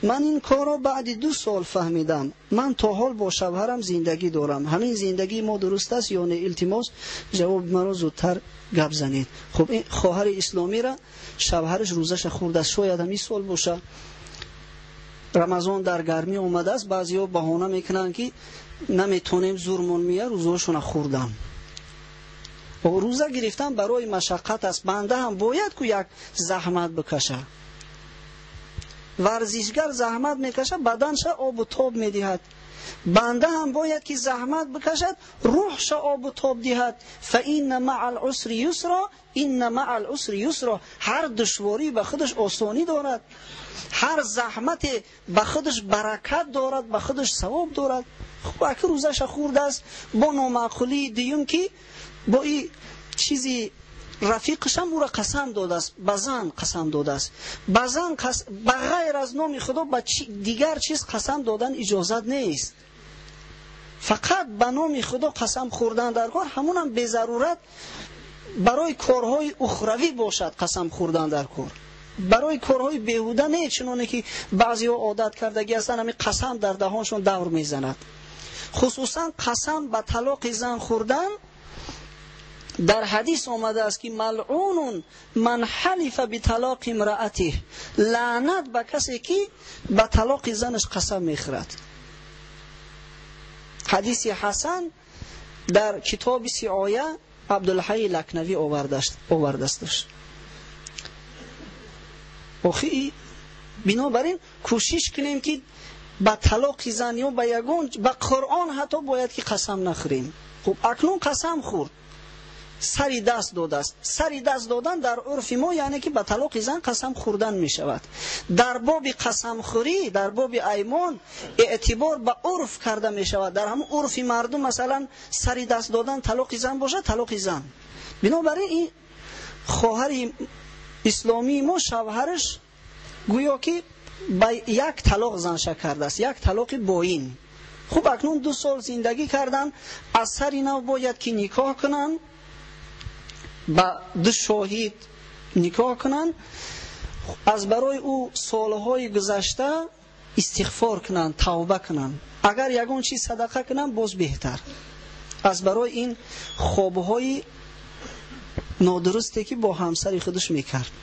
Speaker 3: Ман ин корро баъди 2 сол фаҳмидам. Ман то ҳол бо шавҳарам зиндагӣ дорам. Ҳамин зиндагии мо дуруст аст ё не? Илтимос, ҷавоби маро зудтар гап занед. Хуб, ин хоҳари исломиро шавҳараш рӯзаша хӯрдааст. Шояд ҳамин сол боша. Рамазон дар гармӣ омадааст, баъзеҳо баҳона мекунанд ки наметонем, зурмон меяд, рӯзаҳошона хӯрдам. Рӯза гирифтан барои машаққат аст. Банда ҳам бояд ку як заҳмат бикашад. Варзишгар заҳмат мекашад, баданша обу тоб медиҳад. Банда ҳам бояд ки заҳмат бикашад, рӯҳша обу тоб диҳад. Фаинна маъал усри юсро, инна маъал усри юсро. Ҳар душворӣ ба худаш осонӣ дорад, ҳар заҳмате ба худаш баракат дорад, ба худаш савоб дорад. Хуб, аки рӯзаша хӯрдааст бо номаъқулии дуюм ки бо ин чизи рафиқашам ӯро қасам додааст, ба зан қасам додааст. Ба зан ба ғайр аз номи Худо ба дигар чиз қасам додан иҷозат нест. Фақат ба номи Худо қасам хӯрдан дар кор, ҳамунам безарурат барои корҳои ухравӣ бошад қасам хӯрдан дар кор. Барои корҳои беҳуда не, чуноне ки баъзеҳо одат кардагӣ ҳастанд, ҳамин қасам дар даҳоншон давр мезанад. Хусусан қасам ба талоқи зан хӯрдан дар ҳадис омадааст ки малъунун ман ҳалифа биталоқи имраатиҳ, лаънат ба касе ки ба талоқи занаш қасам мехӯрад. Ҳадиси ҳасан дар китоби Сиоя Абдулҳайи Лакнавӣ овардаастш. Охи бинобар ин кӯшиш кунем ки ба талоқи зан ё ба ягон ба Қуръон ҳатто бояд ки қасам нахӯрем. Хуб, акнун қасам хӯрд, сари даст додааст. Сари даст додан дар урфи мо яъне ки ба талоқи зан қасам хӯрдан мешавад. Дар боби қасамхӯрӣ, дар боби аймон эътибор ба урф карда мешавад. Дар ҳамон урфи мардум масалан сари даст додан талоқи зан бошад, талоқи зан. Бинобар ин ин хоҳари исломии мо шавҳараш гӯё ки ба як талоқ занша кардааст, як талоқи боин. Хуб, акнун 2 сол зиндагӣ кардан, аз сари нав бояд ки никоҳ кунанд, ба 2 шоҳид никоҳ кунанд, аз барои ӯ солҳои гузашта истиғфор кунанд, тавба кунанд. Агар ягон чиз садақа кунанд, боз беҳтар. Аз барои ин хобҳои нодурусте ки бо ҳамсари худаш мекард.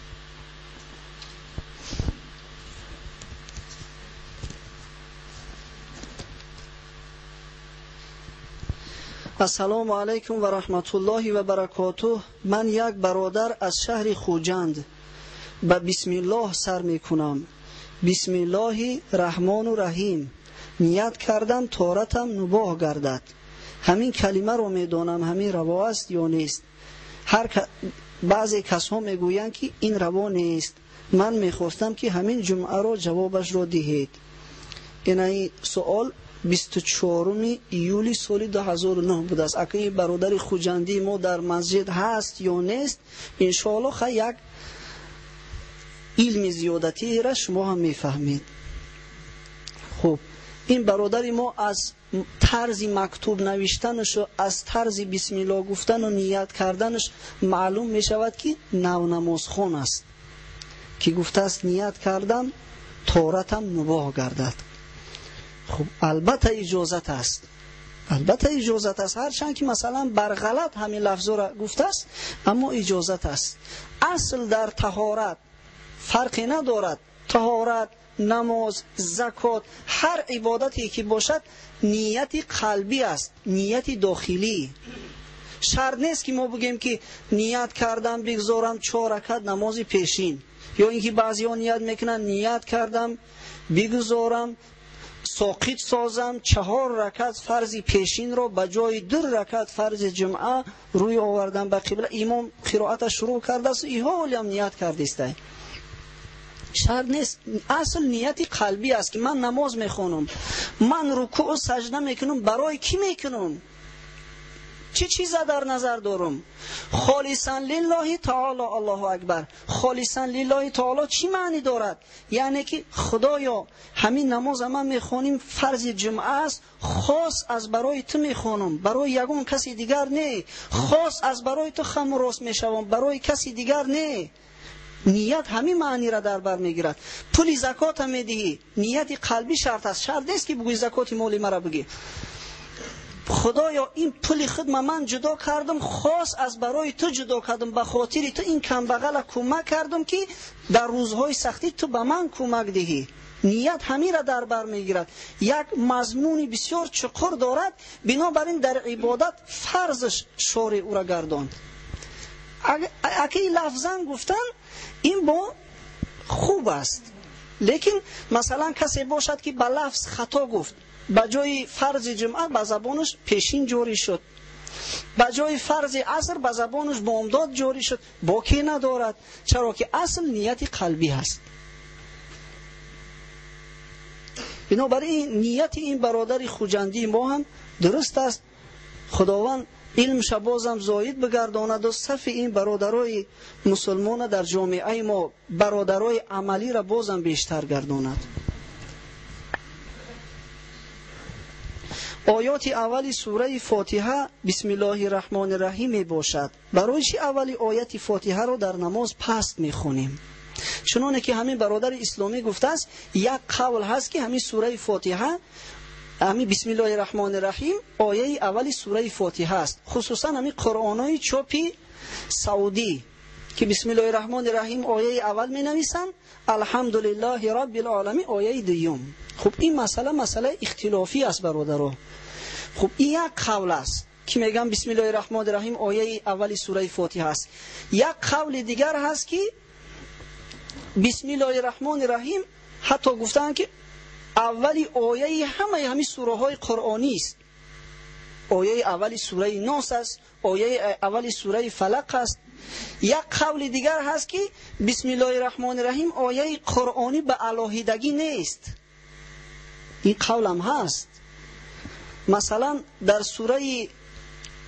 Speaker 3: Ассалому алайкум ва раҳматуллоҳи ва баракотуҳ. Ман як бародар аз шаҳри Хуҷанд ба бисмиллоҳ сар мекунам. Бисмиллоҳи раҳмону раҳим. Ният кардам торатам нубоҳ гардад. Ҳамин калимаро медонам, ҳамин раво аст ё нест? Баъзе касҳо мегӯянд, ки ин раво нест. Ман мехостам, ки ҳамин ҷумъаро ҷавобашро диҳед. Инаи суол 24 июли соли 2009 будааст. Акаи бародари хуҷандии мо дар масҷид ҳаст ё нест, иншоалло хай як илми зиёдатиро шумо ҳам мефаҳмед. Хуб, ин бародари мо аз тарзи мактуб навиштанаш ва аз тарзи бисмилло гуфтану ният карданаш маълум мешавад, ки навнамозхон аст, ки гуфтааст ният кардам торатам мубоҳ гардад. Хуб, албатта иҷозат аст, албатта иҷозат аст, ҳарчанд ки масалан бар ғалат ҳамин лафзро гуфтааст, аммо иҷозат аст. Асл дар таҳорат фарқе надорад. Таҳорат, намоз, закот, ҳар ибодате ки бошад нияти қалбӣ аст, нияти дохилӣ. Шарт нест ки мо бигӯем ки ният кардам бигзорам 4 ракат намози пешин, ё инки баъзеҳо ният мекунанд ният кардам бигзорам соқит созам 4 ракат фарзи пешинро ба ҷои 2 ракат фарзи ҷумъа рӯй овардам ба қибла. Имом қироаташ шурӯъ кардааст, иҳолиам ният кардистай. Шарт нест, асл нияти қалбӣ аст, ки ман намоз мехонам, ман рукӯъ сажда мекунам, барои кӣ мекунам, чӣ чиза дар назар дорам? Холисан лиллаҳи таоло. Аллоҳу акбар. Холисан лиллаҳи таоло чӣ маъни дорад? Яъне ки худоё, ҳамин намоза ман мехоним фарзи ҷумъа аст, хос аз барои ту мехонам, барои ягон каси дигар не, хос аз барои ту хаму рост мешавам, барои каси дигар не. Ният ҳамин маъниро дар бар мегирад. Пули закота медиҳӣ, нияти қалбӣ шарт аст. Шарт нест ки бигӯӣ закоти моли маро бигӣ. Худоё, ин пули худма ман ҷудо кардам, хос аз барои ту ҷудо кардам, ба хотири ту ин камбағала кӯмак кардам, ки дар рӯзҳои сахтӣ ту ба ман кӯмак диҳӣ. Ният ҳаминро дар бар мегирад. Як мазмуни бисёр чуқур дорад, бинобар ин дар ибодат фарзш шори ӯра гардонд. Акаи лафзан гуфтан ин бо хуб аст, лекин масалан касе бошад, ки ба лафз хато гуфт, ба ҷои фарзи ҷумъа ба забонаш пешин ҷорӣ шуд, ба ҷои фарзи аср ба забонаш бомдод ҷорӣ шуд, боке надорад, чаро ки асл нияти қалбӣ ҳаст. Бинобар ин нияти ин бародари хуҷандии мо ҳам дуруст аст. Худованд илмша бозам зоид бигардонаду сафи ин бародарои мусулмона дар ҷомеаи мо бародарои амалиро бозам бештар гардонад. Оёти аввали сураи Фотиҳа бисмиллоҳи раҳмони раҳим мебошад. Барои чӣ аввали ояти Фотиҳаро дар намоз паст мехонем? Чуноне ки ҳамин бародари исломӣ гуфтааст, як қавл ҳаст, ки ҳамин сураи Фотиҳа, ҳамин бисмиллоҳи раҳмони раҳим ояи аввали сураи Фотиҳа аст. Хусусан ҳамин қуръонҳои чопи саудӣ, ки бисмиллоҳи раҳмони раҳим ояи аввал менависанд, алҳамдулиллоҳи роббил оламин ояи дуюм. Хуб, ин масъала масъалаи ихтилофӣ аст, бародаро. Хуб, ин як қавл аст, ки мегӯям бисмиллоҳи раҳмони раҳим ояи аввали сураи Фотиҳа аст. Як қавли дигар ҳаст, ки бисмиллоҳи раҳмони раҳим ҳатто гуфтаанд, ки аввали ояи ҳамаи ҳамин сураҳои қуръонӣ аст. Ояи аввали сураи Нос аст, ояи аввали сураи Фалақ аст. Як қавли дигар ҳаст, ки бисмиллоҳи раҳмони раҳим ояи қуръонӣ ба алоҳидагӣ нест. Ин қавлам ҳаст. Масалан, дар сураи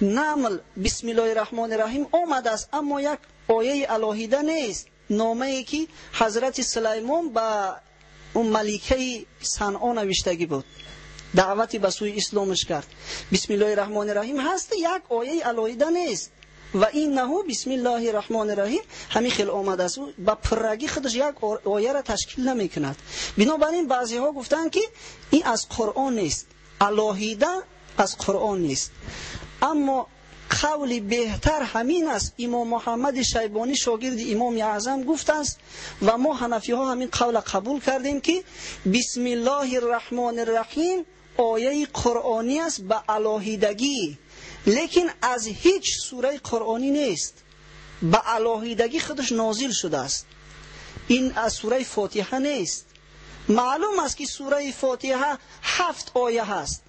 Speaker 3: Намл бисмиллоҳи раҳмони раҳим омадааст, аммо як ояи алоҳида нест. Номае ки ҳазрати Сулаймон ба он маликаи Санъо навиштагӣ буд, даъвати ба сӯи исломаш кард. Бисмиллоҳи раҳмони раҳим ҳаст, як ояи алоҳида нест. Ва иннаҳу бисмиллоҳи раҳмони раҳим ҳамин хел омадааст, ба пуррагӣ худаш як ояро ташкил намекунад. Бинобар ин баъзеҳо гуфтанд, ки ин аз Қуръон нест, алоҳида аз Қуръон нест. Аммо қавли беҳтар ҳамин аст. Имом Муҳаммади Шайбонӣ шогирди имоми аъзам гуфтааст, ва мо ҳанафиҳо ҳамин қавла қабул кардем, ки бисмиллоҳи раҳмони раҳим ояи қуръонӣ аст ба алоҳидагӣ, лекин аз ҳеҷ сураи қуръонӣ нест, ба алоҳидагӣ худаш нозил шудааст. Ин аз сураи Фотиҳа нест. Маълум аст, ки сураи Фотиҳа 7 оя ҳаст.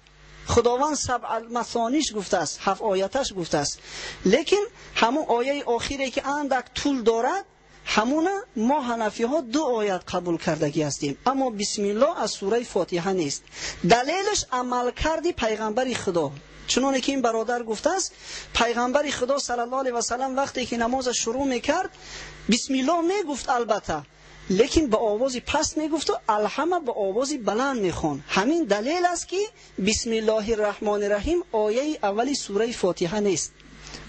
Speaker 3: Худованд сабъ масониш гуфтааст, ҳафт ояташ гуфтааст. Лекин ҳамон ояи охире ки андак тул дорад, ҳамуна мо ҳанафиҳо ду оят қабул кардагӣ ҳастем. Аммо бисмиллоҳ аз сураи Фотиҳа нест. Далелаш амалкарди пайғамбари Худо. Чуноне ки ин бародар гуфтааст, пайғамбари Худо саллаллоҳу алайҳи васаллам вақте ки намоза шурӯъ мекард, бисмиллоҳ мегуфт албатта, лекин ба овози паст мегуфту алҳама ба овози баланд мехонд. Ҳамин далел аст ки бисмиллоҳи раҳмони раҳим ояи аввали сураи Фотиҳа нест.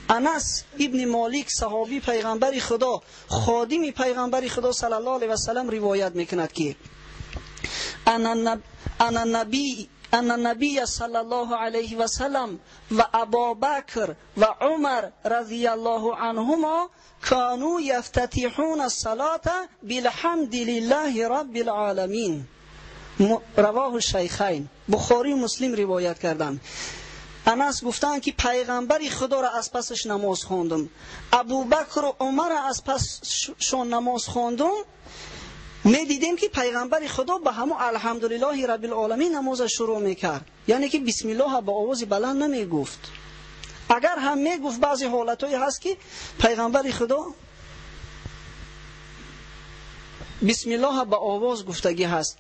Speaker 3: Анас ибни Молик, саҳоби пайғамбари Худо, ходими пайғамбари Худо саллаллоҳу алайҳи васаллам ривоят мекунад ки ана набия саллаллоҳу алайҳи васаллам ва Абубакр ва Умар разияллоҳу анҳумо кану яфтатиҳуна салата билҳамди лиллаҳи раббил оламин. Равоҳу шайхайн, Бухорию Муслим ривоят карданд. Анас гуфтанд ки пайғамбари Худоро аз пасаш намоз хондум, Абубакру Умарро аз пасшон намоз хондум. Медидем ки пайғамбари Худо ба ҳамон алҳамдулиллоҳи раббил оламин намоза шурӯъ мекард, яъне ки бисмиллоҳ ба овози баланд намегуфт. Агар ҳам мегуфт, баъзе ҳолатҳое ҳаст ки пайғамбари Худо бисмиллоҳ ба овоз гуфтагӣ ҳаст.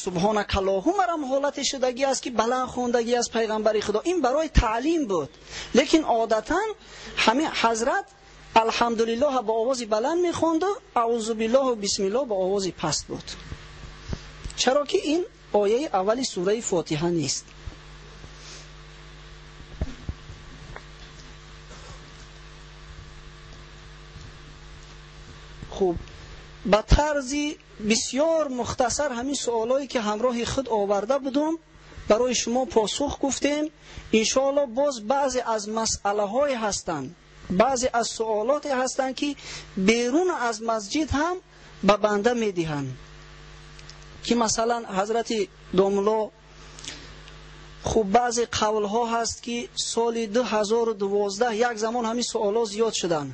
Speaker 3: Субҳонакаллоҳумарам ҳолате шудагӣ аст ки баланд хондагӣ аст пайғамбари Худо. Ин барои таълим буд, лекин одатан ҳамин ҳазрат алҳамдулиллоҳ ба овози баланд мехонду, аузу биллоҳу бисмиллоҳ ба овози паст буд. Чаро ки ин ояи аввали сураи Фотиҳа нест. Хуб, ба тарзи бисёр мухтасар ҳамин суолое ки ҳамроҳи худ оварда будум барои шумо посух гуфтем. Иншоаллоҳ боз баъзе аз масъалаҳое ҳастанд, баъзе аз суолоте ҳастанд ки берун аз масҷид ҳам ба банда медиҳанд, ки масалан ҳазрати домло, хуб баъзе қавлҳо ҳаст ки соли 2012 як замон ҳамин суоло зиёд шуданд.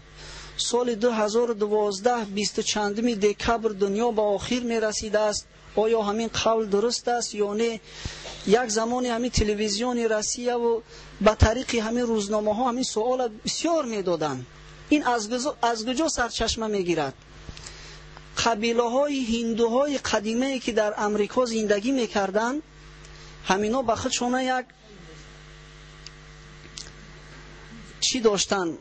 Speaker 3: Соли 2012 24 декабр дунё ба охир мерасидааст. Оё ҳамин қавл дуруст аст ё не? Як замоне ҳамин телевизиони Россияву ба тариқи ҳамин рӯзномаҳо ҳамин суола бисёр медоданд. Ин аз куҷо сарчашма мегирад? Қабилаҳои ҳиндуҳои қадимае ки дар Амрико зиндагӣ мекарданд, ҳамино ба худшона як чӣ доштанд?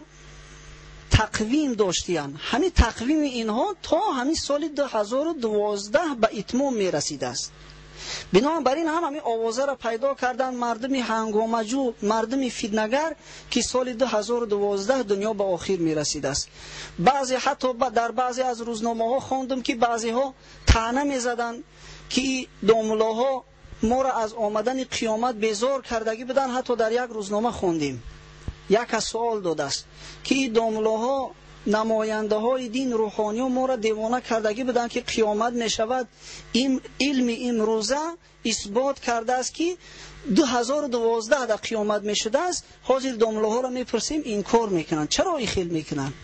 Speaker 3: Тақвим доштиянд. Ҳамин тақвими инҳо то ҳамин соли 2012 ба итмом мерасидааст. Бинобар ин ҳам ҳамин овозаро пайдо карданд мардуми ҳангомаҷӯ, мардуми фитнагар, ки соли 2012 дунё ба охир мерасидааст. Баъзе ҳатто дар баъзе аз рӯзномаҳо хондум ки баъзеҳо таъна мезаданд ки домулоҳо моро аз омадани қиёмат безор кардагӣ буданд. Ҳатто дар як рӯзнома хондем, як аз суол додааст ки домулоҳо намояндаҳои дин, рӯҳониё моро девона кардагӣ буданд ки қиёмат мешавад. Илми имрӯза исбот кардааст ки 2012 дар қиёмат мешудааст. Ҳозир домулоҳоро мепурсем, инкор мекунанд. Чаро ин хел мекунанд?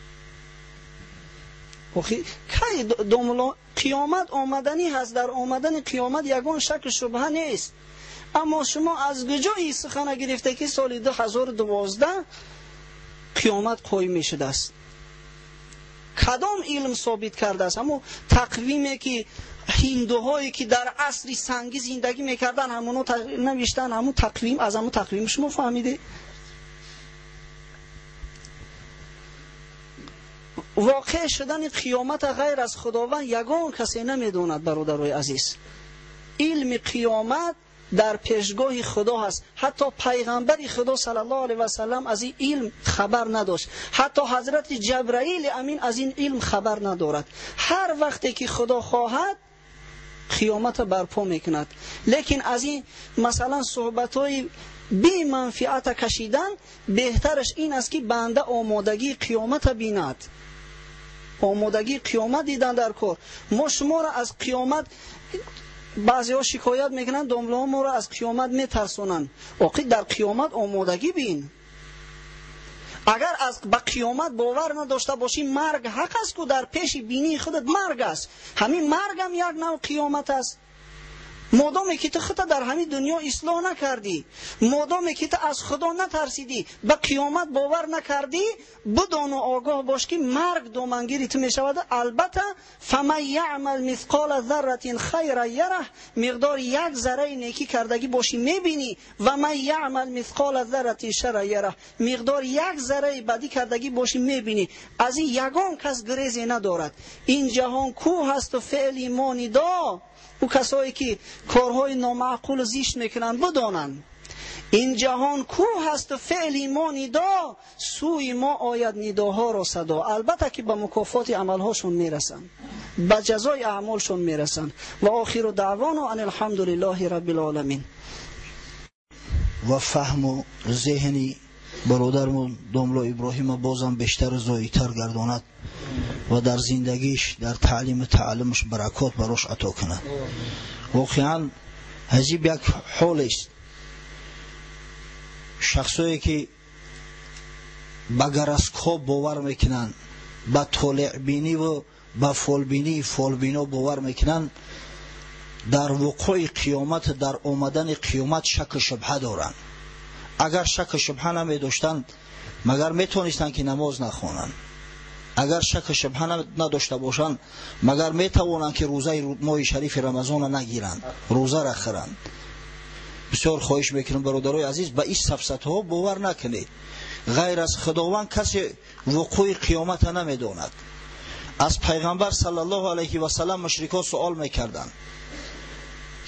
Speaker 3: Кай домуло қиёмат омаданӣ ҳаст, дар омадани қиёмат ягон шаку шубҳа нест. Аммо шумо аз куҷо ин сухана гирифта ки соли 2012 қиёмат қоим мешудааст? Кадом илм собит кардааст? Ҳамон тақвиме ки ҳиндуҳое ки дар асри сангӣ зиндагӣ мекарданд, ҳамоно навиштанд, ҳамон тақвим, аз ҳамон тақвим шумо фаҳмидед? Воқеъ шудани қиёмата ғайр аз Худованд ягон касе намедонад, бародарои азиз. Илми қиёмат дар пешгоҳи Худо ҳаст. Ҳатто пайғамбари Худо саллаллоҳу алайҳи васаллам аз ин илм хабар надошт. Ҳатто ҳазрати Ҷабраили амин аз ин илм хабар надорад. Ҳар вақте ки Худо хоҳад қиёмата барпо мекунад. Лекин аз ин масалан суҳбатҳои беманфиата кашидан беҳтараш ин аст ки банда омодагии қиёмата бинад. Омодагии қиёмат дидан дар кор. Мо шуморо аз қиёмат баъзеҳо шикоят мекунанд, домлаҳо моро аз қиёмат метарсонанд. Оқи дар қиёмат омодагӣ бин. Агар аз ба қиёмат бовар надошта бошӣ, марг ҳақ аст ку дар пеши бинии худат марг аст. Ҳамин маргам як нав қиёмат аст. Модоме ки ту худта дар ҳамин дунё ислоҳ накардӣ, модоме ки ту аз Худо натарсидӣ, ба қиёмат бовар накардӣ, бидону огоҳ бош ки марг домангири ту мешавад. Албатта фаман яъмал мисқола зарратин хайран ярах, миқдори як зарраи некӣ кардагӣ бошӣ мебинӣ, ва ман яъмал мисқола зарратин шарран ярах, миқдори як зарраи бадӣ кардагӣ бошӣ мебинӣ. Аз ин ягон кас гурезе надорад. Ин ҷаҳон кӯҳ ҳасту феъли мо нидо. Ӯ касое ки корҳои номаъқулу зишт мекунанд бидонанд, ин ҷаҳон кӯҳ ҳасту феъли мо нидо, сӯи мо ояд нидоҳоро садо. Албатта ки ба мукофоти амалҳошон мерасанд, ба ҷазои аъмолшон мерасанд. Ва охиру даъвоно ан алҳамдулиллоҳи раббил оламин.
Speaker 2: Ва фаҳму зеҳни бародармон домло Иброҳима бозам бештару зоидтар гардонад ва дар зиндагиш, дар таълиму тааллумаш баракот барош ато кунад. Воқеан аҷиб як ҳолест. Шахсое ки ба гороскоп бовар мекунанд, ба толеъбиниву ба фолбинии фолбино бовар мекунанд, дар вуқӯи қиёмат, дар омадани қиёмат шаку шубҳа доранд. Агар шаку шубҳа намедоштанд, магар метавонистанд ки намоз нахонанд? Агар шаку шубҳа надошта бошанд, магар метавонанд ки рӯзаи моҳи шарифи Рамазона нагиранд, рӯзара хӯранд? Бисёр хоҳиш мекунам, бародарои азиз, ба ин сафсатҳо бовар накунед. Ғайр аз Худованд касе вуқӯи қиёмата намедонад. Аз Пайғамбар саллаллоҳу алайҳи васалам мушрикҳо суол мекарданд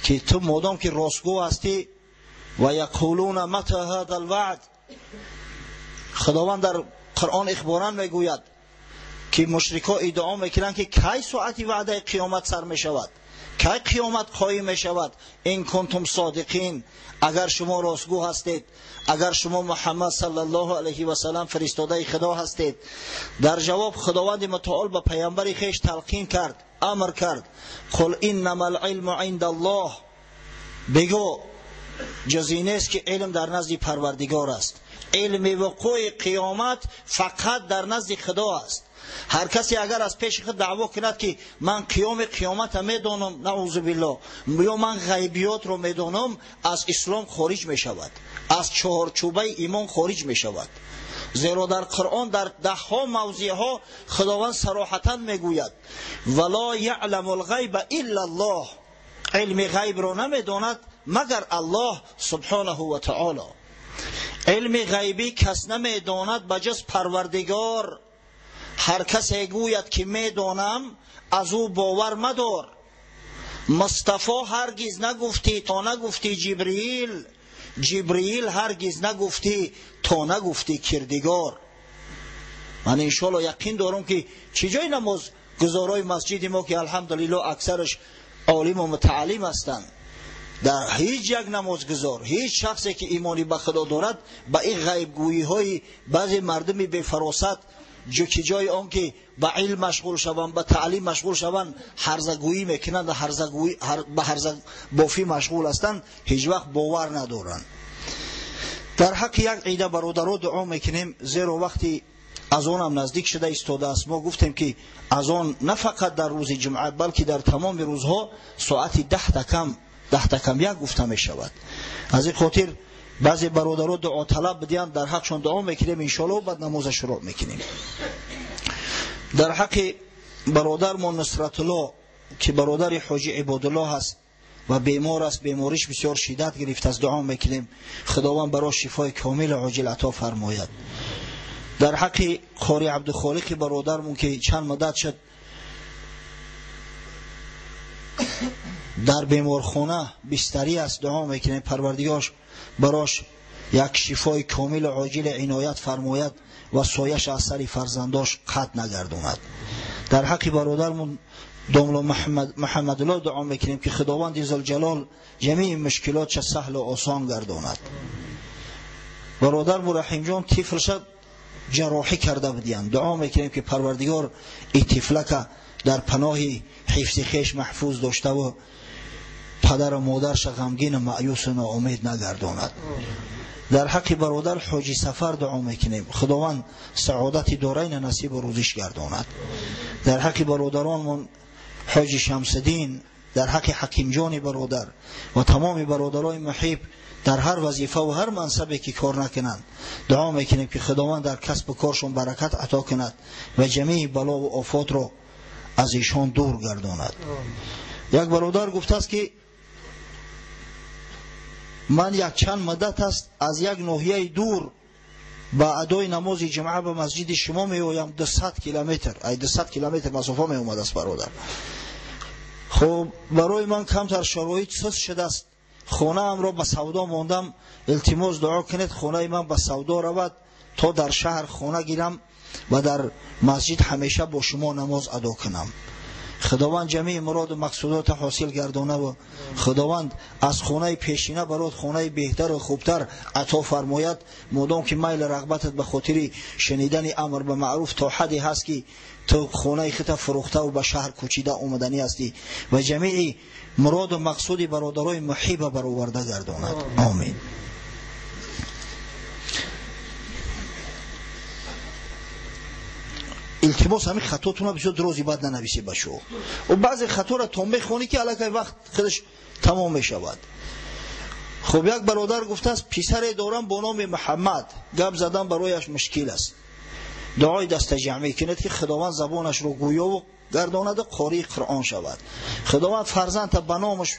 Speaker 2: ки ту модом ки ростгӯ ҳастӣ, ва яқулуна мата ҳаза алваъд. Худованд дар Қуръон ихборан мегӯяд ки мушрикҳо иддао мекунанд ки кай соати ваъдаи қиёмат сар мешавад, кай қиёмат қоим мешавад. Ин кунтум содиқин, агар шумо ростгӯ ҳастед, агар шумо Муҳаммад саллаллоҳу алайҳи васалам фиристодаи Худо ҳастед. Дар ҷавоб Худованди мутаол ба паямбари хеш талқин кард, амр кард: қул иннама алилму инда Аллоҳ, бигӯ ҷуз ин нест ки илм дар назди Парвардигор аст. Илми вуқӯи қиёмат фақат дар назди Худо аст. Ҳар касе агар аз пеши худ даъво кунад ки ман қиёми қиёмата медонам, наузу биллоҳ, ё ман ғайбиётро медонам, аз ислом хориҷ мешавад, аз чаҳорчӯбаи имон хориҷ мешавад. Зеро дар Қуръон дар даҳҳо мавзеъҳо Худованд сароҳатан мегӯяд: вало яъламу лғайба илла Аллоҳ, илми ғайбро намедонад магар Аллоҳ субҳонаҳу ва таоло. Илми ғайбӣ кас намедонад ба ҷуз Парвардигор. Ҳар касе гӯяд ки медонам, аз ӯ бовар мадор. Мустафо ҳаргиз нагуфтӣ то нагуфтӣ Ҷибриил, Ҷибриил ҳаргиз нагуфтӣ то нагуфтӣ Кирдигор. Ман иншоалло яқин дорам ки чӣ ҷои намозгузорои масҷиди мо ки алҳамдулиллоҳ аксараш олиму мутааллим ҳастанд, дар ҳеҷ як намозгузор, ҳеҷ шахсе ки имони ба Худо дорад, ба ин ғайбгӯиҳои баъзе мардуми бефаросат ки ҷои он ки ба илм машғул шаванд, ба таълим машғул шаванд, ҳарзагӯӣ мекунанд ва ба ҳарзабофӣ машғул ҳастанд, ҳеҷ вақт бовар надоранд. Дар ҳаққи як ида бародаро дуо мекунем, зеро вақти азонам наздик шуда истодааст. Мо гуфтем ки азон на фақат дар рӯзи ҷумъа, балки дар тамоми рӯзҳо соати 9:50 гуфта мешавад. Аз ин хотир баъзе бародаро дуоталаб бидиҳанд, дар ҳақшон дуо мекунем иншоалло, баъд намоза шурӯъ мекунем. Дар ҳаққи бародармон Нусратулло ки бародари ҳоҷи Ибодулло ҳаст ва бемор аст, бемориш бисёр шиддат гирифтааст, дуо мекунем Худованд барош шифои комилу оҷил ато фармояд. Дар ҳаққи қори Абдухолиқи бародармон ки чанд муддат шуд дар беморхона бистарӣ аст, дуо мекунем Парвардигор барош як шифои комилу оҷил иноят фармояд ва сояш аз сари фарзандош қатъ нагардонад. Дар ҳаққи бародармон домло Муҳаммадулло дуо мекунем ки Худованди зулҷалол ҷамеи мушкилотша саҳлу осон гардонад. Бародармон Раҳимҷон тифлша ҷарроҳӣ карда будиянд, дуо мекунем ки Парвардигор ин тифлака дар паноҳи ҳифзи хеш маҳфуз доштаву падару модарша ғамгину маъюсу ноумед нагардонад. Дар ҳаққи бародар ҳоҷи Сафар дуо мекунем, Худованд саодати дорайна насибу рӯзиш гардонад. Дар ҳаққи бародаронмон ҳоҷи Шамсиддин дар ҳаққи ҳакимҷони бародар ва тамоми бародарои муҳиб дар ҳар вазифа ва ҳар мансабе ки кор накунанд дуо мекунем ки худованд дар касбу коршон баракат ато кунад ва ҷамеи бало ва офотро аз ишон дур гардонад. Як бародар гуфтааст ки ман якчанд муддат аст аз як ноҳияи дур ба адои намози ҷумъа ба масҷиди шумо меоям. 200 километр, ай 200 километр масофа меомадааст бародар. Хуб, барои ман камтар шароит суст шудааст, хонаамро ба савдо мондам, илтимос дуо кунед хонаи ман ба савдо равад то дар шаҳр хона гирам ва дар масҷид ҳамеша бо шумо намоз адо кунам. Худованд ҷамеи муроду мақсудота ҳосил гардона ва худованд аз хонаи пешина барот хонаи беҳтару хубтар ато фармояд. Модом ки майл рағбатат ба хотири шунидани амр ба маъруф то ҳадде ҳаст ки ту хонаи худта фурӯхтаву ба шаҳр кӯчида омаданӣ ҳастӣ ва ҷамеи муроду мақсуди бародарои муҳиба бароварда гардонад. Омин. Илтимос ҳамин хатотуна бисёр дрози бад нанависӣ ба шумо. Ва баъзе хаторо то мехонӣ ки аллакай вақт худаш тамом мешавад. Хуб, як бародар гуфтааст писаре дорам бо номи Муҳаммад, гап задан барояш мушкил аст. Дуои дастаҷамъӣ кунед ки худованд забонашро гӯё гардонаду қории Қуръон шавад. Худованд фарзандта ба номаш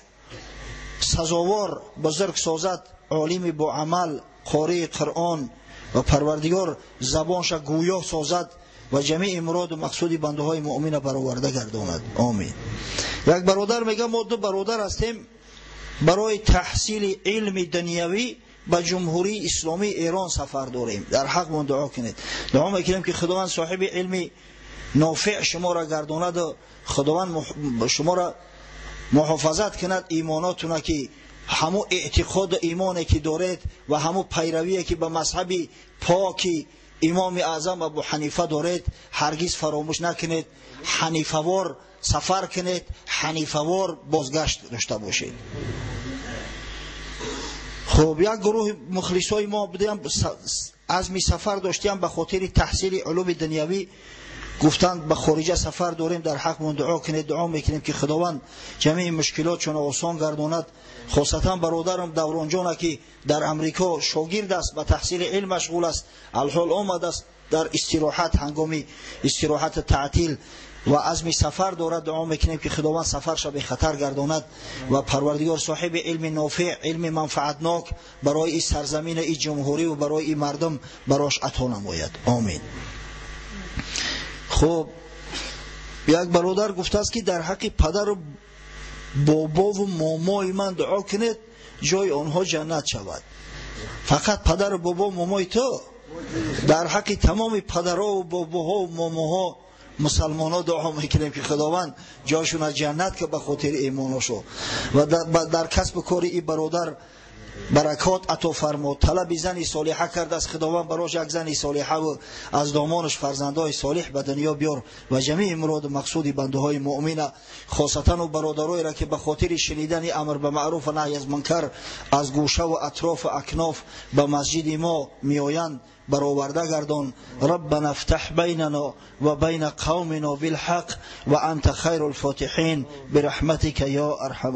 Speaker 2: сазовор бузург созад, олими боамал, қории Қуръон ва Парвардигор забонша гӯё созад ва ҷамеи муроду мақсуди бандаҳои муъмина бароварда гардонад. Омин. Як бародар мегӯяд мо ду бародар ҳастем, барои таҳсили илми дунявӣ ба Ҷумҳурии Исломии Эрон сафар дорем, дар ҳақмон дуо кунед. Дуо мекунем ки худованд соҳиби илми нофеъ шуморо гардонаду худованд шуморо муҳофазат кунад имонотуна ки ҳамун эътиқоду имоне ки доред ва ҳамун пайравие ки ба мазҳаби поки имоми аъзам Абу Ҳанифа доред ҳаргиз фаромӯш накунед. Ҳанифавор сафар кунед, ҳанифавор бозгашт дошта бошед. Хуб, як гурӯҳи мухлисои мо будем, азми сафар доштем ба хотири таҳсили улуми дунявӣ, гуфтанд ба хориҷа сафар дорем, дар ҳақмон дуо кунед. Дуо мекунем ки худованд ҷамеи мушкилотшонро осон гардонад. Хосатан бародарам Давронҷона ки дар Амрико шогирд аст, ба таҳсили илм машғул аст, алҳол омадааст дар истироҳат, ҳангоми истироҳати таътил ва азми сафар дорад. Дуо мекунем ки худованд сафарша бехатар гардонад ва Парвардигор соҳиби илми нофеъ, илми манфаатнок барои ин сарзамина, ин ҷумҳурӣ ва барои ин мардум барош ато намояд. Омин. Хуб, як бародар гуфтааст ки дар ҳаққи падару бобову момои ман дуо кунед, ҷои онҳо ҷаннат шавад. Фақат падару бобо момои ту, дар ҳаққи тамоми падарову бобоҳову момоҳо мусалмонҳо дуо мекунем ки худованд ҷойшона ҷаннат ки ба хотири имоношо ва дар касбу кори ин бародар баракот ато фармод. Талаби зани солиҳа кардааст, худованд барош як зани солиҳаву аз домонаш фарзандҳои солиҳ ба дунё биёр ва ҷамеи муроду мақсуди бандаҳои муъмина, хосатану бародароеро ки ба хотири шунидани амр ба маъруф ва наҳй аз мункар аз гӯшаву атрофу акноф ба масҷиди мо меоянд бароварда гардон. Раббана ифтаҳ байнано ва байна қавмино билҳақ ва анта хайрул фотиҳин бирахматика ё арҳама.